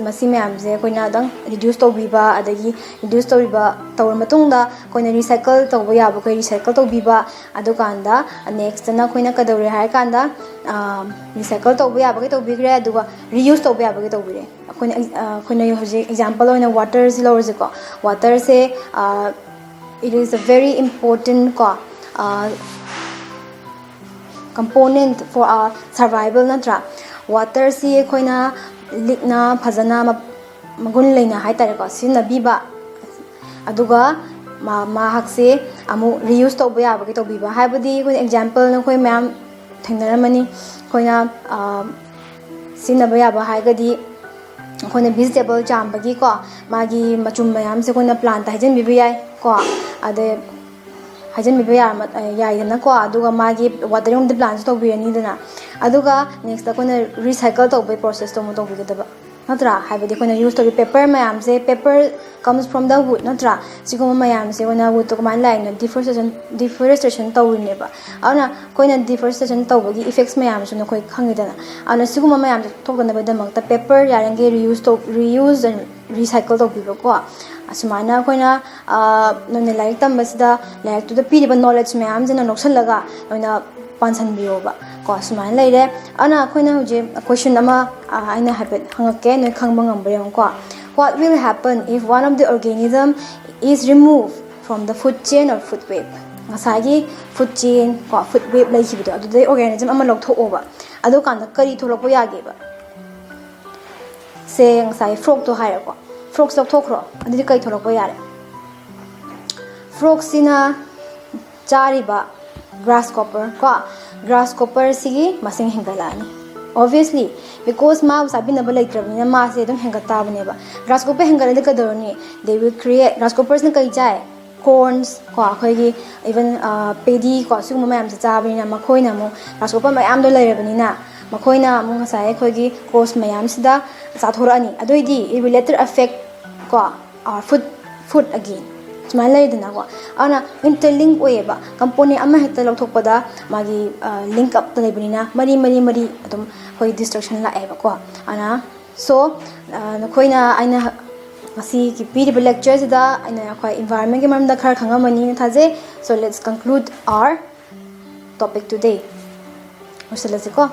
ꯃꯁꯤ ꯃꯌꯥꯝꯁꯦ ꯑꯩꯈꯣꯏꯅ ꯑꯗꯨꯝ ꯔꯤꯗ꯭ꯌꯨꯁ ꯇꯧꯕꯤꯕ, ꯑꯗꯒꯤ ꯔꯤꯗ꯭ꯌꯨꯁ ꯇꯧꯕꯤꯕ ꯇꯧꯔ ꯃꯇꯨꯡꯗ ꯑꯩꯈꯣꯏꯅ ꯔꯤꯁꯥꯏꯀꯜ ꯇꯧꯕ ꯌꯥꯕꯈꯩ ꯔꯤꯁꯥꯏꯀꯜ ꯇꯧꯕꯤꯕ꯫ ꯑꯗꯨꯀꯥꯟꯗ ꯅꯦꯛꯁꯇꯅ ꯑꯩꯈꯣꯏꯅ ꯀꯩꯗꯧꯔꯦ ꯍꯥꯏꯔꯀꯥꯟꯗ ꯔꯤꯁꯥꯏꯀꯜ ꯇꯧꯕ ꯌꯥꯕꯈꯩ ꯇꯧꯕꯤꯈ꯭ꯔꯦ, ꯑꯗꯨꯒ ꯔꯤꯌꯨꯁ ꯇꯧꯕ ꯌꯥꯕꯈꯩ ꯇꯧꯕꯤꯔꯦ꯫ ꯑꯩꯈꯣꯏꯅ ꯑꯩꯈꯣꯏꯅ ꯍꯧꯖꯤꯛ ꯑꯦꯛꯖꯥꯝꯄꯜ ꯑꯣꯏꯅ ꯋꯥꯇꯔꯁꯤ ꯂꯧꯔꯁꯤꯀꯣ꯫ ꯋꯥꯇꯔꯁꯦ it is a very important ꯀꯣ component for our survival, ꯅꯠꯇ꯭ꯔꯥ? ꯋꯥꯇꯔꯁꯤ ꯑꯩꯈꯣꯏꯅ ꯂꯤꯛꯅ ꯐꯖꯅ ꯃꯒꯨꯟ ꯂꯩꯅ ꯍꯥꯏꯇꯥꯔꯦꯀꯣ ꯁꯤꯖꯤꯟꯅꯕꯤꯕ, ꯑꯗꯨꯒ ꯃꯍꯥꯛꯁꯦ ꯑꯃꯨꯛ ꯔꯤꯌꯨꯁ ꯇꯧꯕ ꯌꯥꯕꯒꯤ ꯇꯧꯕꯤꯕ꯫ ꯍꯥꯏꯕꯗꯤ ꯑꯩꯈꯣꯏꯅ ꯑꯦꯛꯖꯥꯝꯄꯜ ꯅꯈꯣꯏ ꯃꯌꯥꯝ ꯊꯦꯡꯅꯔꯝꯃꯅꯤ꯫ ꯑꯩꯈꯣꯏꯅ ꯁꯤꯖꯤꯟꯅꯕ ꯌꯥꯕ ꯍꯥꯏꯔꯒꯗꯤ ꯑꯩꯈꯣꯏꯅ ꯚꯤꯖꯤꯇꯦꯕꯜ ꯆꯥꯝꯕꯒꯤꯀꯣ ꯃꯥꯒꯤ ꯃꯆꯨꯝ ꯃꯌꯥꯝꯁꯦ ꯑꯩꯈꯣꯏꯅ ꯄ꯭ꯂꯥꯟꯠꯇ ꯍꯩꯖꯤꯟꯕꯤꯕ ꯌꯥꯏ ꯀꯣ꯫ ꯑꯗꯩ ꯍꯩꯖꯤꯟꯕꯤꯕ ꯌꯥꯏꯗꯅꯀꯣ꯫ ꯑꯗꯨꯒ ꯃꯥꯒꯤ ꯋꯥꯇꯔꯤꯡ ꯑꯣꯐ ꯗ ꯄ꯭ꯂꯥꯟꯠꯁꯨ ꯇꯧꯕꯤꯔꯅꯤꯗꯅ꯫ ꯑꯗꯨꯒ ꯅꯦꯛꯁꯇ ꯑꯩꯈꯣꯏꯅ ꯔꯤꯁꯥꯏꯀꯜ ꯇꯧꯕꯒꯤ ꯄ꯭ꯔꯣꯁꯦꯁꯇꯣ ꯑꯃꯨꯛ ꯇꯧꯕꯤꯒꯗꯕ, ꯅꯠꯇ꯭ꯔꯥ? ꯍꯥꯏꯕꯗꯤ ꯑꯩꯈꯣꯏꯅ ꯌꯨꯁ ꯇꯧꯔꯤ ꯄꯦꯄꯔ ꯃꯌꯥꯝꯁꯦ, paper comes from the wood, ꯅꯠꯇ꯭ꯔꯥ? ꯁꯤꯒꯨꯝꯕ ꯃꯌꯥꯝꯁꯦ ꯑꯩꯈꯣꯏꯅ ꯋꯨꯠꯇꯣ ꯀꯃꯥꯏꯅ ꯂꯥꯛꯏꯅꯣ? Deforestation deforestation ꯇꯧꯔꯤꯅꯦꯕ꯫ ꯑꯗꯨꯅ ꯑꯩꯈꯣꯏꯅ ꯗꯤꯐꯣꯔꯦꯁꯇꯦꯁꯟ ꯇꯧꯕꯒꯤ ꯏꯐꯦꯛꯁ ꯃꯌꯥꯝꯁꯨ ꯅꯈꯣꯏ ꯈꯪꯉꯤꯗꯅ꯫ ꯑꯗꯨꯅ ꯁꯤꯒꯨꯝꯕ ꯃꯌꯥꯝꯁꯦ ꯊꯣꯛꯇꯅꯕꯒꯤꯗꯃꯛꯇ ꯄꯦꯄꯔ ꯌꯥꯔꯤꯈꯩ ꯔꯤꯌꯨꯁ ꯇꯧ ꯔꯤꯌꯨꯁ ꯑꯦꯟ ꯔꯤꯁꯥꯏꯀꯜ ꯇꯧꯕꯤꯕꯀꯣ꯫ ꯑꯁꯨꯃꯥꯏꯅ ꯑꯩꯈꯣꯏꯅ ꯅꯣꯏꯅ ꯂꯥꯏꯔꯤꯛ ꯇꯝꯕꯁꯤꯗ ꯂꯥꯏꯔꯤꯛꯇꯨꯗ ꯄꯤꯔꯤꯕ ꯅꯣꯂꯦꯖ ꯃꯌꯥꯝꯁꯤꯅ ꯂꯧꯁꯤꯜꯂꯒ ꯅꯣꯏꯅ ꯄꯥꯟꯁꯤꯟꯕꯤꯌꯣꯕ ꯀꯣ꯫ ꯁꯨꯃꯥꯏꯅ ꯂꯩꯔꯦ꯫ ꯑꯗꯨꯅ ꯑꯩꯈꯣꯏꯅ ꯍꯧꯖꯤꯛ ꯀꯣꯏꯁꯟ ꯑꯃ ꯑꯩꯅ ꯍꯥꯏꯐꯦꯠ ꯍꯪꯉꯛꯀꯦ, ꯅꯣꯏ ꯈꯪꯕ ꯉꯝꯕ꯭ꯔꯥ ꯌꯦꯡꯉꯨꯀꯣ꯫ What will happen if one of the organism is removed from the food chain or food web? ꯉꯁꯥꯏꯒꯤ ꯐꯨꯗ ꯆꯦꯟ ꯀꯣ, ꯐꯨꯗ ꯋꯦꯕ ꯂꯩꯈꯤꯕꯗꯣ, ꯑꯗꯨꯗꯩ ꯑꯣꯔꯒꯥꯅꯤꯖꯝ ꯑꯃ ꯂꯧꯊꯣꯛꯑꯣꯕ꯫ ꯑꯗꯨꯀꯥꯟꯗ ꯀꯔꯤ ꯊꯣꯛꯂꯛꯄ ꯌꯥꯒꯦꯕ? ꯁꯦ, ꯉꯁꯥꯏ ꯐ꯭ꯔꯣꯛꯇꯣ ꯍꯥꯏꯔꯦꯀꯣ, ꯐ꯭ꯔꯣꯛꯁꯦ ꯂꯧꯊꯣꯛꯈ꯭ꯔꯣ, ꯑꯗꯨꯗꯤ ꯀꯔꯤ ꯊꯣꯛꯂꯛꯄ ꯌꯥꯔꯦ? ꯐ꯭ꯔꯣꯛꯁꯤꯅ ꯆꯥꯔꯤꯕ ꯒ꯭ꯔꯥꯁ ꯀꯣꯄꯔ ꯀꯣ, ꯒ꯭ꯔꯥꯁ ꯀꯣꯄꯔꯁꯤꯒꯤ ꯃꯁꯤꯡ ꯍꯦꯟꯒꯠꯂꯛꯑꯅꯤ꯫ Obviously, because ꯃꯥꯕꯨ ꯆꯥꯕꯤꯅꯕ ꯂꯩꯇ꯭ꯔꯕꯅꯤꯅ ꯃꯥꯁꯦ ꯑꯗꯨꯝ ꯍꯦꯟꯒꯠ ꯇꯥꯕꯅꯦꯕ꯫ ꯒ꯭ꯔꯥꯁ ꯀꯣꯄꯔ ꯍꯦꯟꯒꯠꯂꯗꯤ ꯀꯩꯗꯧꯔꯅꯤ? They will create, ꯒ꯭ꯔꯥꯁ ꯀꯣꯄꯔꯁꯤꯅ ꯀꯩ ꯆꯥꯏ? ꯀꯣꯔꯟꯁ ꯀꯣ, ꯑꯩꯈꯣꯏꯒꯤ ꯏꯚꯟ ꯄꯦꯗꯤ ꯀꯣ, ꯁꯤꯒꯨꯝꯕ ꯃꯌꯥꯝꯁꯦ ꯆꯥꯕꯅꯤꯅ ꯃꯈꯣꯏꯅ ꯑꯃꯨꯛ ꯒ꯭ꯔꯥꯁ ꯀꯣꯄꯔ ꯃꯌꯥꯝꯗꯣ ꯂꯩꯔꯕꯅꯤꯅ ꯃꯈꯣꯏꯅ ꯑꯃꯨꯛ ꯉꯁꯥꯏ ꯑꯩꯈꯣꯏꯒꯤ ꯀꯣꯔꯟꯁ ꯃꯌꯥꯝꯁꯤꯗ ꯆꯥꯊꯣꯔꯛꯑꯅꯤ꯫ ꯑꯗꯨꯑꯣꯏꯗꯤ it will later affect ꯀꯣ, our food, food again, ꯁꯨꯃꯥꯏꯅ ꯂꯩꯗꯅꯀꯣ꯫ ꯑꯗꯨꯅ ꯏꯟꯇꯔꯂꯤꯡꯛ ꯑꯣꯏꯌꯦꯕ, ꯀꯝꯄꯣꯅꯦꯟ ꯑꯃꯍꯦꯛꯇ ꯂꯧꯊꯣꯛꯄꯗ ꯃꯥꯒꯤ ꯂꯤꯡꯛ ꯑꯞꯇ ꯂꯩꯕꯅꯤꯅ ꯃꯔꯤ ꯃꯔꯤ ꯃꯔꯤ ꯑꯗꯨꯝ ꯑꯩꯈꯣꯏ ꯗꯤꯁꯇ꯭ꯔꯛꯁꯟ ꯂꯥꯛꯑꯦꯕꯀꯣ꯫ ꯑꯗꯨꯅ ꯁꯣ ꯅꯈꯣꯏꯅ ꯑꯩꯅ ꯉꯁꯤꯒꯤ ꯄꯤꯔꯤꯕ ꯂꯦꯛꯆꯔꯁꯤꯗ ꯑꯩꯅ ꯑꯩꯈꯣꯏ ꯏꯟꯚꯥꯏꯔꯟꯃꯦꯟꯒꯤ ꯃꯔꯝꯗ ꯈꯔ ꯈꯪꯉꯝꯃꯅꯤꯅ ꯊꯥꯖꯩ꯫ So let's conclude our topic today. ꯂꯣꯏꯁꯤꯜꯂꯁꯤꯀꯣ꯫